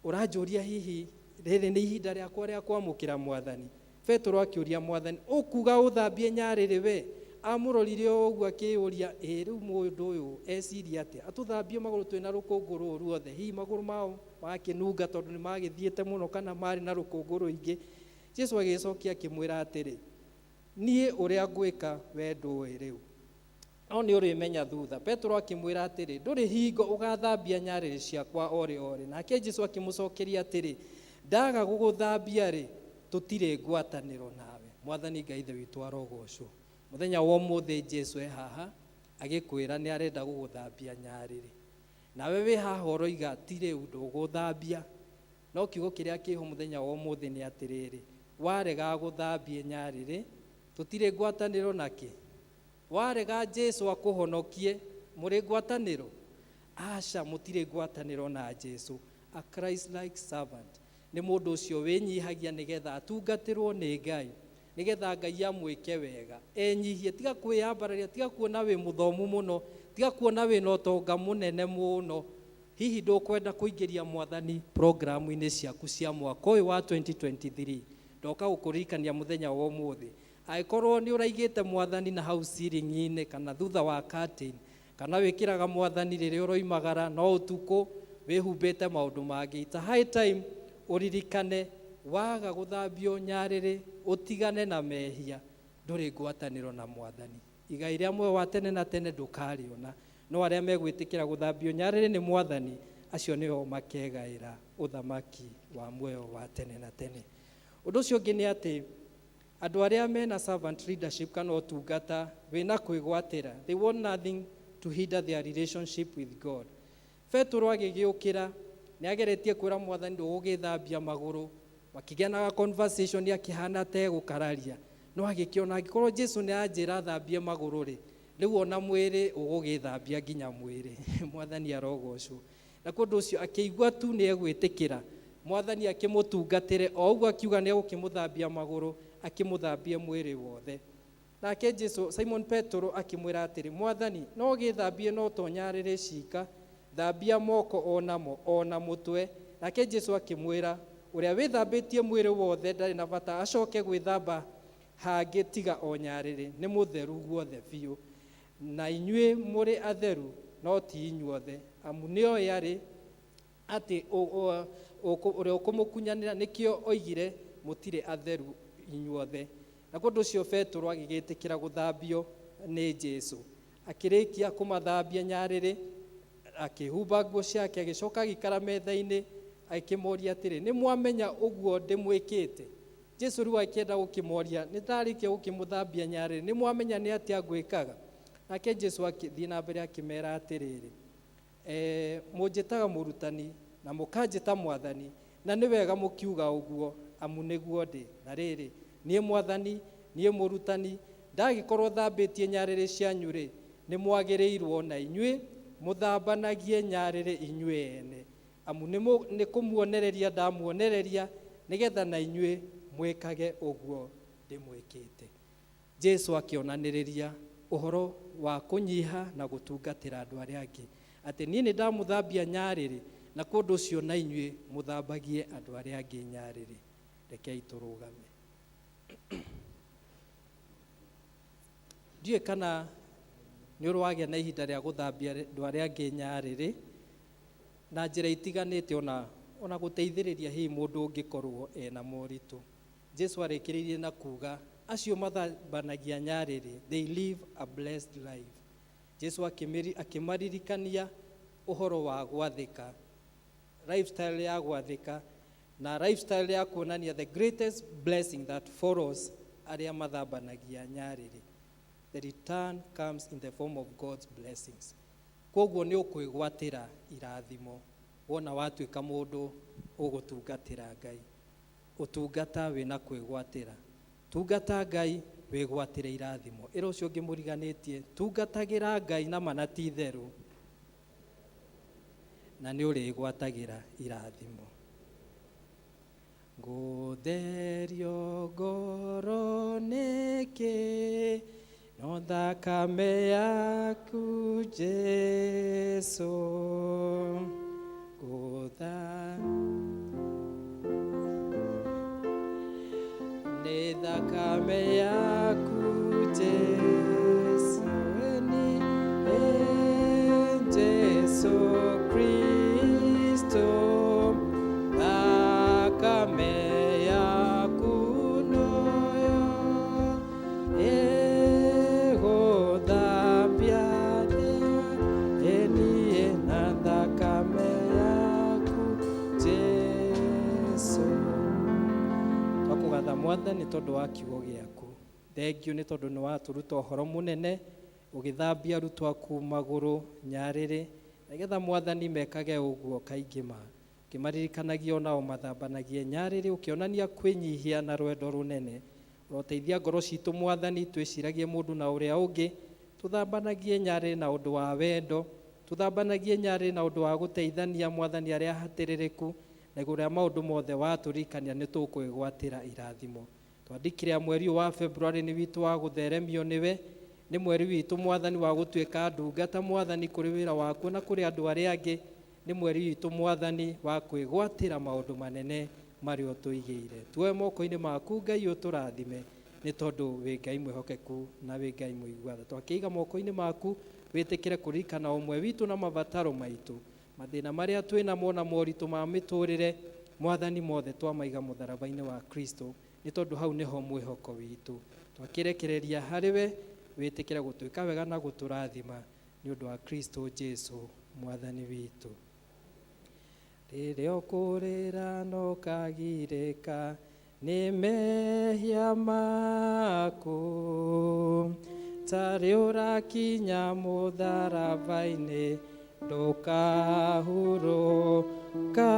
Ũranjũria, hihi rĩrĩ nĩ ihinda rĩakwa rĩa kwamũkĩra Mwathani? Petũrũ akĩũria, "Mwathani, ũkuga ũthambie nyarĩrĩ we?" Amũrorire o ũguo akĩyũria, ĩ rĩu mũndũ ũyũ eciria atĩa, atũthambie magũrũ twĩna rũkũngũ rũrũ ruothe? Hihi magũrũ mao makĩnunga tondũ nĩ magĩthiĩte mũno kana marĩ na rũkũngũ rũingĩ? Jesu agĩcokia akĩmwĩra atĩrĩ, "Niĩ ũrĩa ngwĩka we ndũĩ rĩu, no nĩ ũrĩmenya thutha." Petũrũ akĩmwĩra atĩrĩ, "Ndũrĩ hingo ũgathambia nyarĩrĩ ciakwa orĩ orĩ." Nake Jesu akĩmũcokeria atĩrĩ, "Ndaga gũgũthambia rĩ, tũtirĩ ngwatanĩro nawe." Mwathani Ngai Ithe witũ arogocwo. Mũthenya wa ũmũthĩ Jesu e haha agĩkwĩra nĩ arenda gũgũthambia nyarĩrĩ, nawe wĩ haha ũroiga ti rĩu, ndũgũthambia. No kiugo kĩrĩa kĩho mũthenya wa ũmũthĩ nĩ atĩrĩrĩ, warega gũthambie nyarĩrĩ, tũtirĩ ngwatanĩro nakĩ. Warega Jesu akũhonokie, mũrĩ ngwatanĩro? Aca, mũtirĩ ngwatanĩro na Jesu. A Christ like servant nĩ mũndũ ũcio wĩnyihagia nĩgetha atungatĩrwo nĩ Ngai, nĩgetha Ngai amwĩke wega. Enyihie, tiga kwĩyambararia, tiga kuona wĩ mũthomu mũno, tiga kuona wĩna ũtonga mũnene mũno. Hihi ndũkwenda kũingĩria Mwathani programu-inĩ ciaku cia mwaka ũyũ wa 2023? Ndoka gũkũririkania mũthenya wa ũmũthĩ, angĩkorwo nĩ ũraigĩte Mwathani na hau ceiling-inĩ kana thutha wa curtain, kana wĩkĩraga Mwathani rĩrĩa ũroimagara, no ũtukũ wĩhumbĩte maũndũ mangĩ, it's a high time ũririkane, waga gũthambio nyarĩrĩ, ũtigane na mehia, ndũrĩ ngwatanĩro na Mwathani. Igai rĩa muoyo wa tene na tene ndũkarĩona. No arĩa megwĩtĩkĩra gũthambio nyarĩrĩ nĩ Mwathani Acio nĩo makegaĩra ũthamaki wa muoyo wa tene na tene. Ũndũ ũcio ũngĩ nĩ atĩ andũ arĩa mena servant leadership kana ũtungata wĩna kwĩgwatĩra, they want nothing to hinder their relationship with God. Petũro agĩgĩũkĩra, nĩ ageretie kwĩra Mwathani, ndũgũgĩthambia magũrũ. Makĩgĩa na conversation, akĩhana ta egũkararia, no agĩkĩona angĩkorwo Jesu nĩ anjĩra thambie magũrũ rĩ, rĩu ona mwĩrĩ ũgũgĩthambia nginya mwĩrĩ. Mwathani arogocwo. Na kwa ũndũ ũcio akĩigua tu nĩ egwĩtĩkĩra Mwathani akĩmũtungatĩre o ũguo akiuga nĩ egũkĩmũthambia magũrũ, akĩmũthambie mwĩrĩ wothe. Nake Jesu, Simon Petero akĩmwĩra atĩrĩ, Mwathani, no gĩthambie no to nyarĩrĩ cika, thambia moko o namo o na mũtwe. Nake Jesu akĩmwĩra, ũrĩa wĩthambĩtie mwĩrĩ wothe ndarĩ na bata acoke gwĩthamba hangĩ tiga o nyarĩrĩ, nĩ mũtheru guothe biũ. Na inyuĩ mũrĩ atheru, no ti inyuothe. Amu nĩoĩ arĩ atĩ ũrĩa ũkũmũkunyanĩra, nĩkĩo oigire mũtirĩ atheru inyuothe. Na kwa ũndũ ũcio Petero agĩgĩtĩkĩra gũthambio nĩ Jesu. Akĩrĩkia kũmathambia nyarĩrĩ, akĩhumba nguo ciake, agĩcoka agĩikara metha-inĩ, akĩmoria atĩrĩ, nĩ mwamenya ũguo ndĩmwĩkĩte? Jesu rĩu akĩenda gũkĩmoria, nĩ ndarĩkia gũkĩmũthambia nyarĩrĩ, nĩ mwamenya nĩ atĩa ngwĩkaga? Nake Jesu akĩthiĩ na mbere akĩmera atĩrĩrĩ, mũnjĩtaga mũrutani na mũkanjĩta Mwathani, na nĩ wega mũkiuga ũguo, amu nĩguo ndĩ. Na rĩrĩ, niĩ Mwathani, niĩ mũrutani, ndagĩkorwo thambĩtie nyarĩrĩ cianyu rĩ, nĩ mwagĩrĩirwo na inyuĩ mũthambanagie nyarĩrĩ inyuĩ ene. Amu nĩ kũmuonereria ndamuonereria, nĩgetha na inyuĩ mwĩkage ũguo ndĩmwĩkĩte. Jesu akĩonanĩrĩria ũhoro wa kũnyiha na gũtungatĩra andũ arĩa angĩ, atĩ niĩ nĩ ndamũthambia nyarĩrĩ, na kwa ũndũ ũcio na inyuĩ mũthambagie andũ arĩa angĩ nyarĩrĩ. Rekei tũrũgame. Ndiũĩ kana nĩ ũrĩ wagĩa na ihinda rĩa gũthambia andũ arĩa angĩ nyarĩrĩ na njĩra itiganĩte, ona gũteithĩrĩria hihi mũndũ ũngĩkorwo ena moritũ. Jesu arĩkĩrĩirie na kuga acio mathambanagia nyarĩrĩ, they live a blessed life. Jesu akĩmaririkania ũhoro wa gwathĩka, lifestyle ya gwathĩka na lifestyle ya kuonania the greatest blessing that follows arĩa mathambanagia nyarĩrĩ. The return comes in the form of God's blessings. Koguo nĩ ũkwĩgwatĩra irathimo wona watuĩka mũndũ ũgũtungatĩra Ngai. Ũtungata wĩna kwĩgwatĩra. Tungata Ngai wĩgwatĩre irathimo. Ĩra ũcio ũngĩ mũriganĩtie, tungatagĩra Ngai na mana ti itherũ, na nĩ ũrĩgwatagĩra irathimo. Ngũtherio ngoro nĩkĩ no thakame yaku Jesu, ngũtha nĩ thakame yaku Jesu, nĩ Jesu Kristo, thakame yaku noyo ĩgũthambia ĩniĩ na thakame yaku Jesu. Twakũgatha Mwathani tondũ wa kiugo gĩaku. Thengiũ nĩ tondũ nĩ watũruta ũhoro mũnene ũgĩthambia arutwo aku magũrũ nyarĩrĩ, nĩgetha Mwathani mekage ũguo kaingĩ ma ũkĩmaririkanagia onao mathambanagie nyarĩrĩ, ũkĩonania kwĩnyihia na rwendo rũnene. Ũroteithia ngoro citũ Mwathani, twĩciragie mũndũ na ũrĩa ũngĩ, tũthambanagie nyarĩrĩ na ũndũ wa wendo, tũthambanagie nyarĩrĩ na ũndũ wa gũteithania Mwathani arĩa hatĩrĩrĩku, na igũrũ rĩa maũndũ mothe watũririkania nĩ tũkwĩgwatĩra irathimo. Twandĩkire mweri ũyũ wa February nĩ witũ wa gũtheremio nĩwe, nĩ mweri witũ Mwathani wa gũtuĩka ndungata Mwathani kũrĩ wĩra waku na kũrĩ andũ arĩa angĩ, nĩ mweri witũ Mwathani wa kwĩgwatĩra maũndũ manene marĩa ũtũigĩire. Tuoe moko-inĩ maku Ngai ũtũrathime, nĩ tondũ wĩ Ngai mwĩhokeku na wĩ Ngai mũigua tha. Twakĩiga moko-inĩ maku, wĩtĩkĩre kũririkana ũmwe witũ na mabataro maitũ, mathĩna marĩa twĩnamo na moritũ ma mĩtũrĩre, Mwathani mothe twamaiga mũtharaba-inĩ wa Kristo, nĩ tondũ hau nĩho mwĩhoko witũ. Twakĩrekereria harĩ we, wĩtĩkĩre gũtwĩka wega na gũtũrathima nĩ ũndũ wa Kristo Jesu Mwathani witũ. Rĩrĩa ũkũrĩra na ũkagirĩka nĩ mehia maku, tarĩ ũrakinya mũtharaba-inĩ, ndũkahurũka.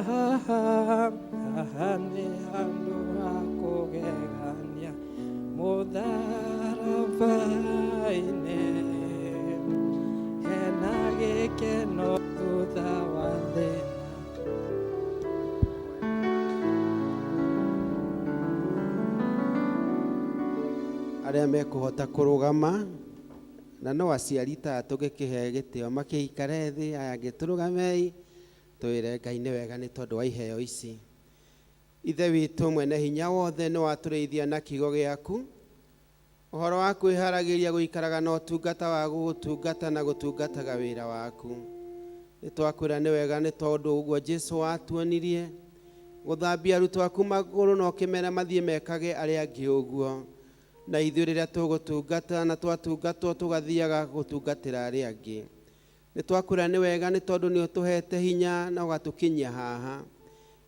Haha nĩ handũ ha kũgegania mũtharaba-inĩ, hena gĩkeno thutha wa thĩna. Arĩa mekũhota kũrũgama na no aciari ta tũgĩkĩhe gĩtĩo makĩikare thĩ, aya angĩ tũrũgamei twĩre Ngai nĩ wega nĩ tondũ wa iheo ici. Ithe witũ mwene hinya wothe, nĩ watũrĩithia na kiugo gĩaku, ũhoro wa kwĩharagĩria gũikaraga na ũtungata wa gũgũtungata na gũtungataga wĩra waku. Nĩ twakwĩra nĩ wega nĩ tondũ ũguo Jesu watuonirie gũthambia arutwo aku magũrũ na ũkĩmera mathiĩ mekage arĩa angĩ ũguo, na ithuĩ rĩrĩa tũgũtungata na twatungatwo tũgathiaga gũtungatĩra arĩa angĩ. Nĩ twakwĩra nĩ wega nĩ tondũ nĩ ũtũhete hinya na ũgatũkinyia haha.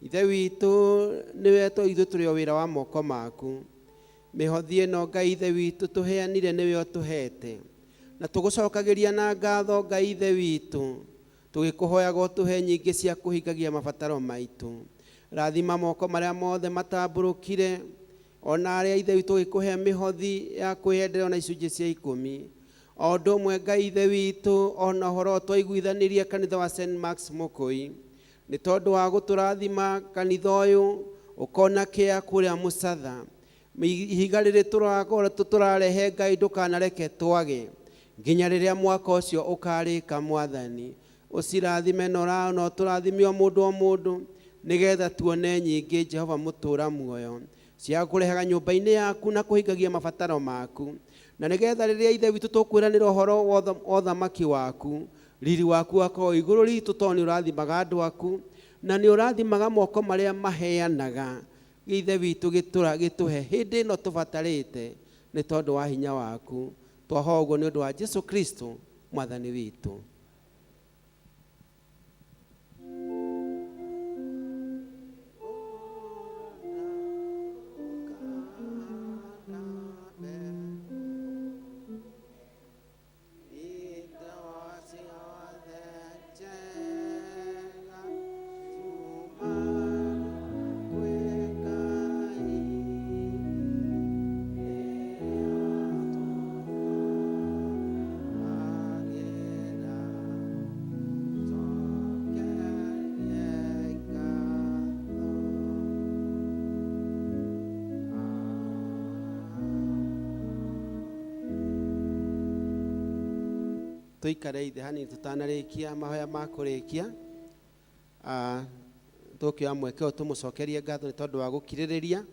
Ithe witũ, nĩwe ithuĩ tũrĩ o wĩra wa moko maku. Mĩhothi ĩno, Ngai Ithe witũ, tũheanire nĩwe ũtũhete, na tũgũcokagĩria na ngatho, Ngai Ithe witũ, tũgĩkũhoyaga ũtũhe nyingĩ cia kũhingagia mabataro maitũ. Rathima moko marĩa mothe matambũrũkire, ona arĩa, Ithe witũ, ũgĩkũhe mĩhothi ya kwĩyendera ona icunjĩ cia ikũmi o ũndũ ũmwe. Ngai Ithe witũ, ona ũhoro twaiguithanirie kanitha wa St Marks Mũkũi, nĩ tondũ wa gũtũrathima kanitha ũyũ ũkona kĩa kũrĩa mũcatha ihiga rĩrĩ tũrakorwo tũrarehe. Ngai, ndũkanareke twage nginya rĩrĩa mwaka ũcio ũkarĩka. Mwathani, ũcirathime na na ũtũrathime o mũndũ o mũndũ, nĩgetha tuone nyingĩ, Jehova mũtũra muoyo, cia kũrehaga nyũmba-inĩ yaku na kũhingagia mabataro maku, na nĩgetha rĩrĩa, Ithe witũ, tũkwĩranĩra ũhoro wa ũthamaki waku, riri waku wakorwo igũrũ ritũ, tondũ nĩ ũrathimaga andũ aku na nĩ ũrathimaga moko marĩa maheanaga. Ithe witũ, gĩtũra gĩtũhe hĩndĩ ĩno tũbatarĩte nĩ tondũ wa hinya waku. Twahoa ũguo nĩ ũndũ wa Jesu Kristo Mwathani witũ. Tũikare ithe hanini tũtanarĩkia mahoya ma kũrĩkia. Tũkĩoya mweke ũyũ tũmũcokerie ngatho nĩ tondũ wa gũkirĩrĩria,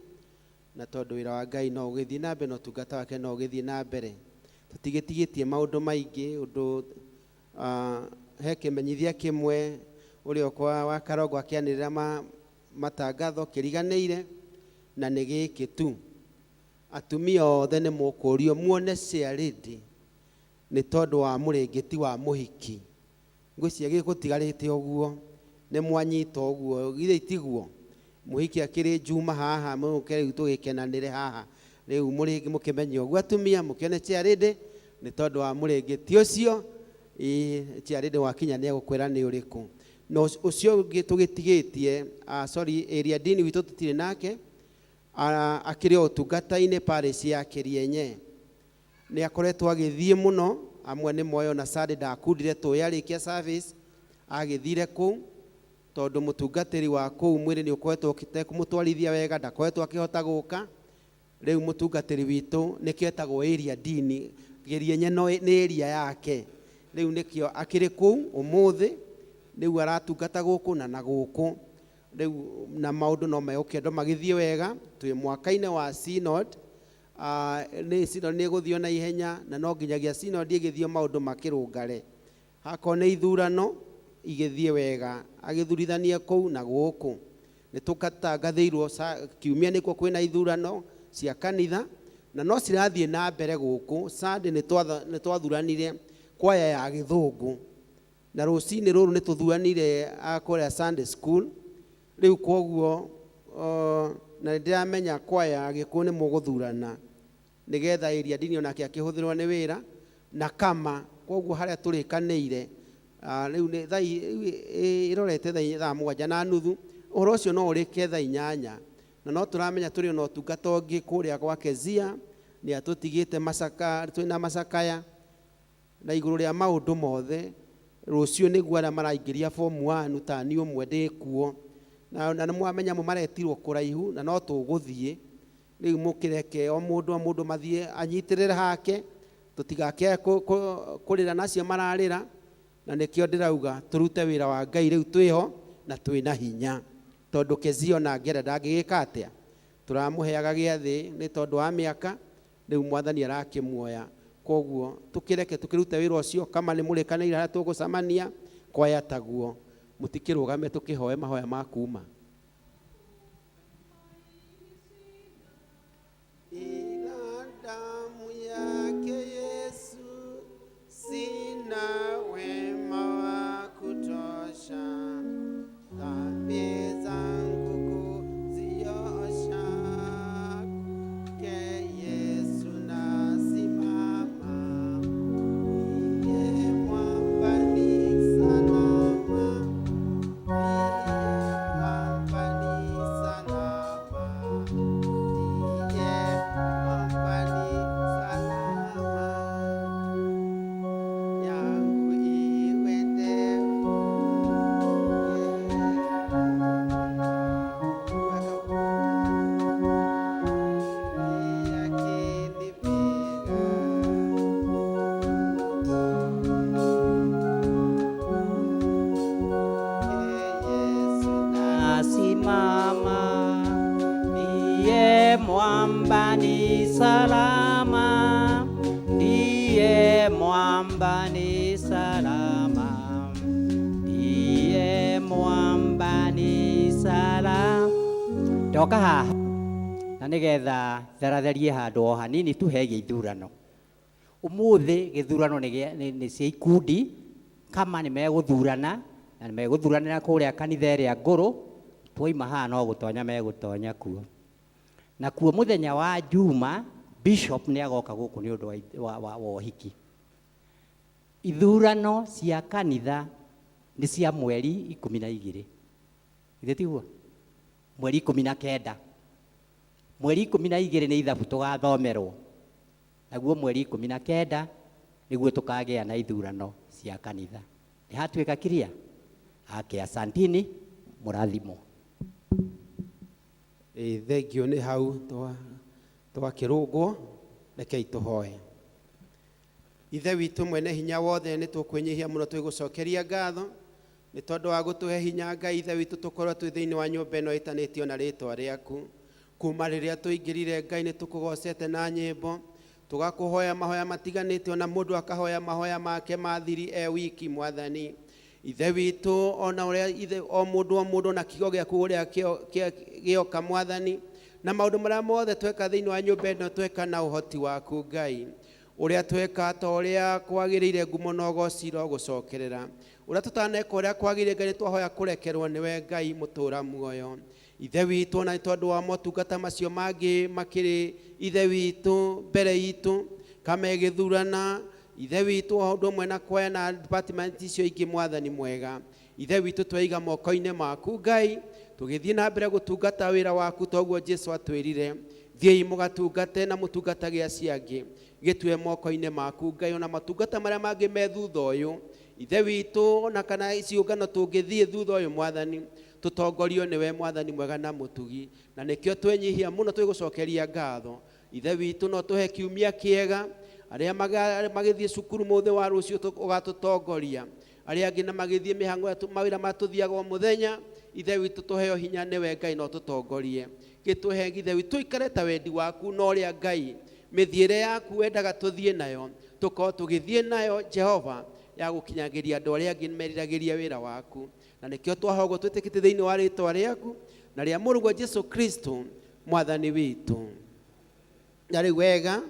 na tondũ wĩra wa Ngai no ũgĩthiĩ na mbere na ũtungata wake no ũgĩthiĩ na mbere. Tũtigĩtigĩtie maũndũ maingĩ ũndũ he kĩmenyithia kĩmwe ũrĩa ũkwa wa Karongo akĩanĩrĩra matangatho kĩriganĩire, na nĩ gĩkĩ tu: atumia othe nĩ mũkũrio muone ciarĩndĩ nĩ tondũ wa mũrĩngĩti wa mũhiki. Ngwĩciria gĩgũtigarĩte ũguo nĩ mwanyita ũguo, githĩ tiguo? Mũhiki akĩrĩ Njuma haha, mũke rĩu tũgĩkenanĩre haha rĩu mũrĩ mũkĩmenye ũguo. Atumia mũkĩone ciarĩndĩ nĩ tondũ wa mũrĩngĩti ũcio. Ĩĩ, ciarĩndĩ wakinya nĩ egũkwĩra nĩ ũrĩkũ. Na ũcio ũngĩ tũgĩtigĩtie, sorry, area dini witũ tũtirĩ nake. Akĩrĩ o ũtungata-inĩ parish ya Kĩrienye, nĩ akoretwo agĩthiĩ mũno. Amwe nĩ moyo na Sunday ndakundire tũĩ arĩkia service agĩthire kũu, tondũ mũtungatĩri wa kũu mwĩrĩ nĩ ũkoretwo ũtekũmũtwarithia wega, ndakoretwo akĩhota gũka. Rĩu mũtungatĩri witũ nĩkĩo etagwo area dini, Kĩrienye no nĩ area yake. Rĩu nĩkĩo akĩrĩ kũu ũmũthĩ, rĩu aratungata gũkũ na gũkũ rĩu, na maũndũ no megũkĩendwo magĩthiĩ wega. Twĩ mwaka-inĩ wa synod. Nĩ synod nĩ ĩgũthio na ihenya, na no nginyagia synod ĩgĩthio maũndũ makĩrũngare. Hakorwo nĩ ithurano igĩthiĩ wega, agĩthurithanie kũu na gũkũ. Nĩ tũgatangathĩirwo kiumia nĩkuo kwĩna ithurano cia kanitha, na no cirathiĩ na mbere gũkũ. Sunday nĩ twathuranire kwaya ya gĩthũngũ. Na rũcinĩ rũrũ nĩ tũthuranire a kũrĩa Sunday school. Rĩu kwoguo na nĩ ndĩramenya kwaya Gĩkũyũ nĩ mũgũthurana nĩgetha area dini onake akĩhũthĩrwo nĩ wĩra na kama kwoguo harĩa tũrĩkanĩire rĩu nĩ thaa ĩrorete thaa 7:30 ũhoro ũcio no ũrĩke thaa 8 na no tũramenya tũrĩ ona ũtungata ũngĩ kũrĩa gwa Kezia nĩ atũtigĩte macaka twĩna macakaya na igũrũ rĩa maũndũ mothe rũciũ nĩguo arĩa maraingĩria form 1 tani ũmwe ndĩkuo na nĩ mwamenya amwe maretirwo kũraihu na no tũgũthiĩ rĩu mũkĩreke o mũndũ mathiĩ anyitĩrĩre hake tũtigakĩae kũrĩra nacio mararĩra na nĩkĩo ndĩrauga tũrute wĩra wa Ngai rĩu twĩho na twĩna hinya tondũ Kezia ona angĩenda ndangĩgĩka atĩa tũramũheaga gĩathĩ nĩ tondũ wa mĩaka rĩu mwathani arakĩmuoya koguo tũkĩreke tũkĩrute wĩra ũcio kama nĩ mũrĩkanĩire harĩa tũgũcemania kwaya taguo mũtikĩrũgame tũkĩhoe mahoya ma kuma. Ila damu yake Yesu sina wema wa kutosha, dhambi zangu kuziosha, ke Yesu nasimama, ndiye mwamba ni salama, ndiye mwamba ni salama, ndiye mwamba ni salama, yangu iwe ndefu. Akinipiga Yesu Nasimama, ndiye mwamba ni salama, ndiye mwamba ni salama, ndiye mwamba ni salama. Ndoka haha na nigetha tharatherie handũ o hanini tu hegie ithurano. Ũmũthĩ gĩthurano nĩ cia ikundi kama nĩ megũthurana na nĩ megũthuranĩra kũrĩa kanitha ĩrĩa ngũrũ twaima haha no gũtonya megũtonya kuo. Na kuo mũthenya wa Juma bishop nĩ agoka gũkũ nĩ ũndũ wa ũhiki. Ithurano cia kanitha nĩ cia mweri 12. Githĩ tiguo? Mweri 19. Mweri 12 nĩ ithabu tũgathomerwo. Naguo mweri 19 nĩguo tũkagĩa na ithurano cia kanitha. Nĩ hatuĩka kiria? Ake asantini mũrathimwo. Thengio nĩ hau twakĩrũngwo rekei tũhoe. Ithe witũ mwene hinya wothe nĩ tũkwĩnyihia mũno twĩgũcokeria ngatho nĩ tondũ wa gũtũhe hinya Ngai ithe witũ tũkorwo twĩ thĩinĩ wa nyũmba ĩno ĩtanĩtio na rĩtwa rĩaku. Kuma rĩrĩa tũingĩrire Ngai nĩ tũkũgocete na nyĩmbo tũgakũhoya mahoya matiganĩte ona mũndũ akahoya mahoya make ma thiri e wiki mwathani. Ithe witũ ona ũrĩa ithe o mũndũ na kiugo gĩaku ũrĩa gĩoka mwathani na maũndũ marĩa mothe tweka thĩinĩ wa nyũmba ĩno tweka na ũhoti waku Ngai ũrĩa tweka ta ũrĩa kwagĩrĩire ngumo na ũgoci gũcokerera ũrĩa tũtaneka ũrĩa kwagĩrĩire Ngai nĩ twahoya kũrekerwo nĩwe Ngai mũtũra muoyo. Ithe witũ ona nĩ tondũ wa motungata macio mangĩ makĩrĩ ithe witũ mbere itũ kamegĩthurana ithe witũ o ũndũ ũmwe na kwaya na department icio ingĩ mwathani mwega. Ithe witũ twaiga moko-inĩ maku Ngai tũgĩthiĩ na mbere gũtungata wĩra waku toguo Jesu atwĩrire thiĩi mũgatungate na mũtungatage acio angĩ gĩtue moko-inĩ maku Ngai ona matungata marĩa mangĩ me thutha ũyũ ithe witũ ona kana ciũngano tũngĩthiĩ thutha ũyũ mwathani tũtongorio nĩwe mwathani mwega na mũtugi na nĩkĩo twenyihia mũno twĩgũcokeria ngatho. Ithe witũ no tũhe kiumia kĩega arĩa magĩthiĩ cukuru mũthĩ wa rũciũ ũgatũtongoria arĩa angĩ na magĩthiĩ mĩhang'o ya mawĩra marĩa tũthiaga o mũthenya ithe witũ tũheo hinya nĩwe Ngai no tũtongorie gĩtũhe ithe witũ tũikare ta wendi waku na ũrĩa Ngai mĩthiĩre yaku wendaga tũthiĩ nayo tũkorwo tũgĩthiĩ nayo Jehova ya gũkinyagĩria andũ arĩa angĩ meriragĩria wĩra waku na nĩkĩo twahogwo twĩtĩkĩtie thĩinĩ wa rĩtwa rĩaku na rĩa mũrũguo Jesu Kristo mwathani witũ. Na rĩu wega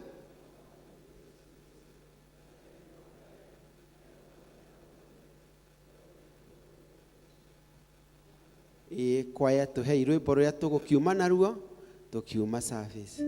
Ĩĩ, kwaya tũhei rwĩmbo rũrĩa tũgũkiuma naruo tũkiuma service.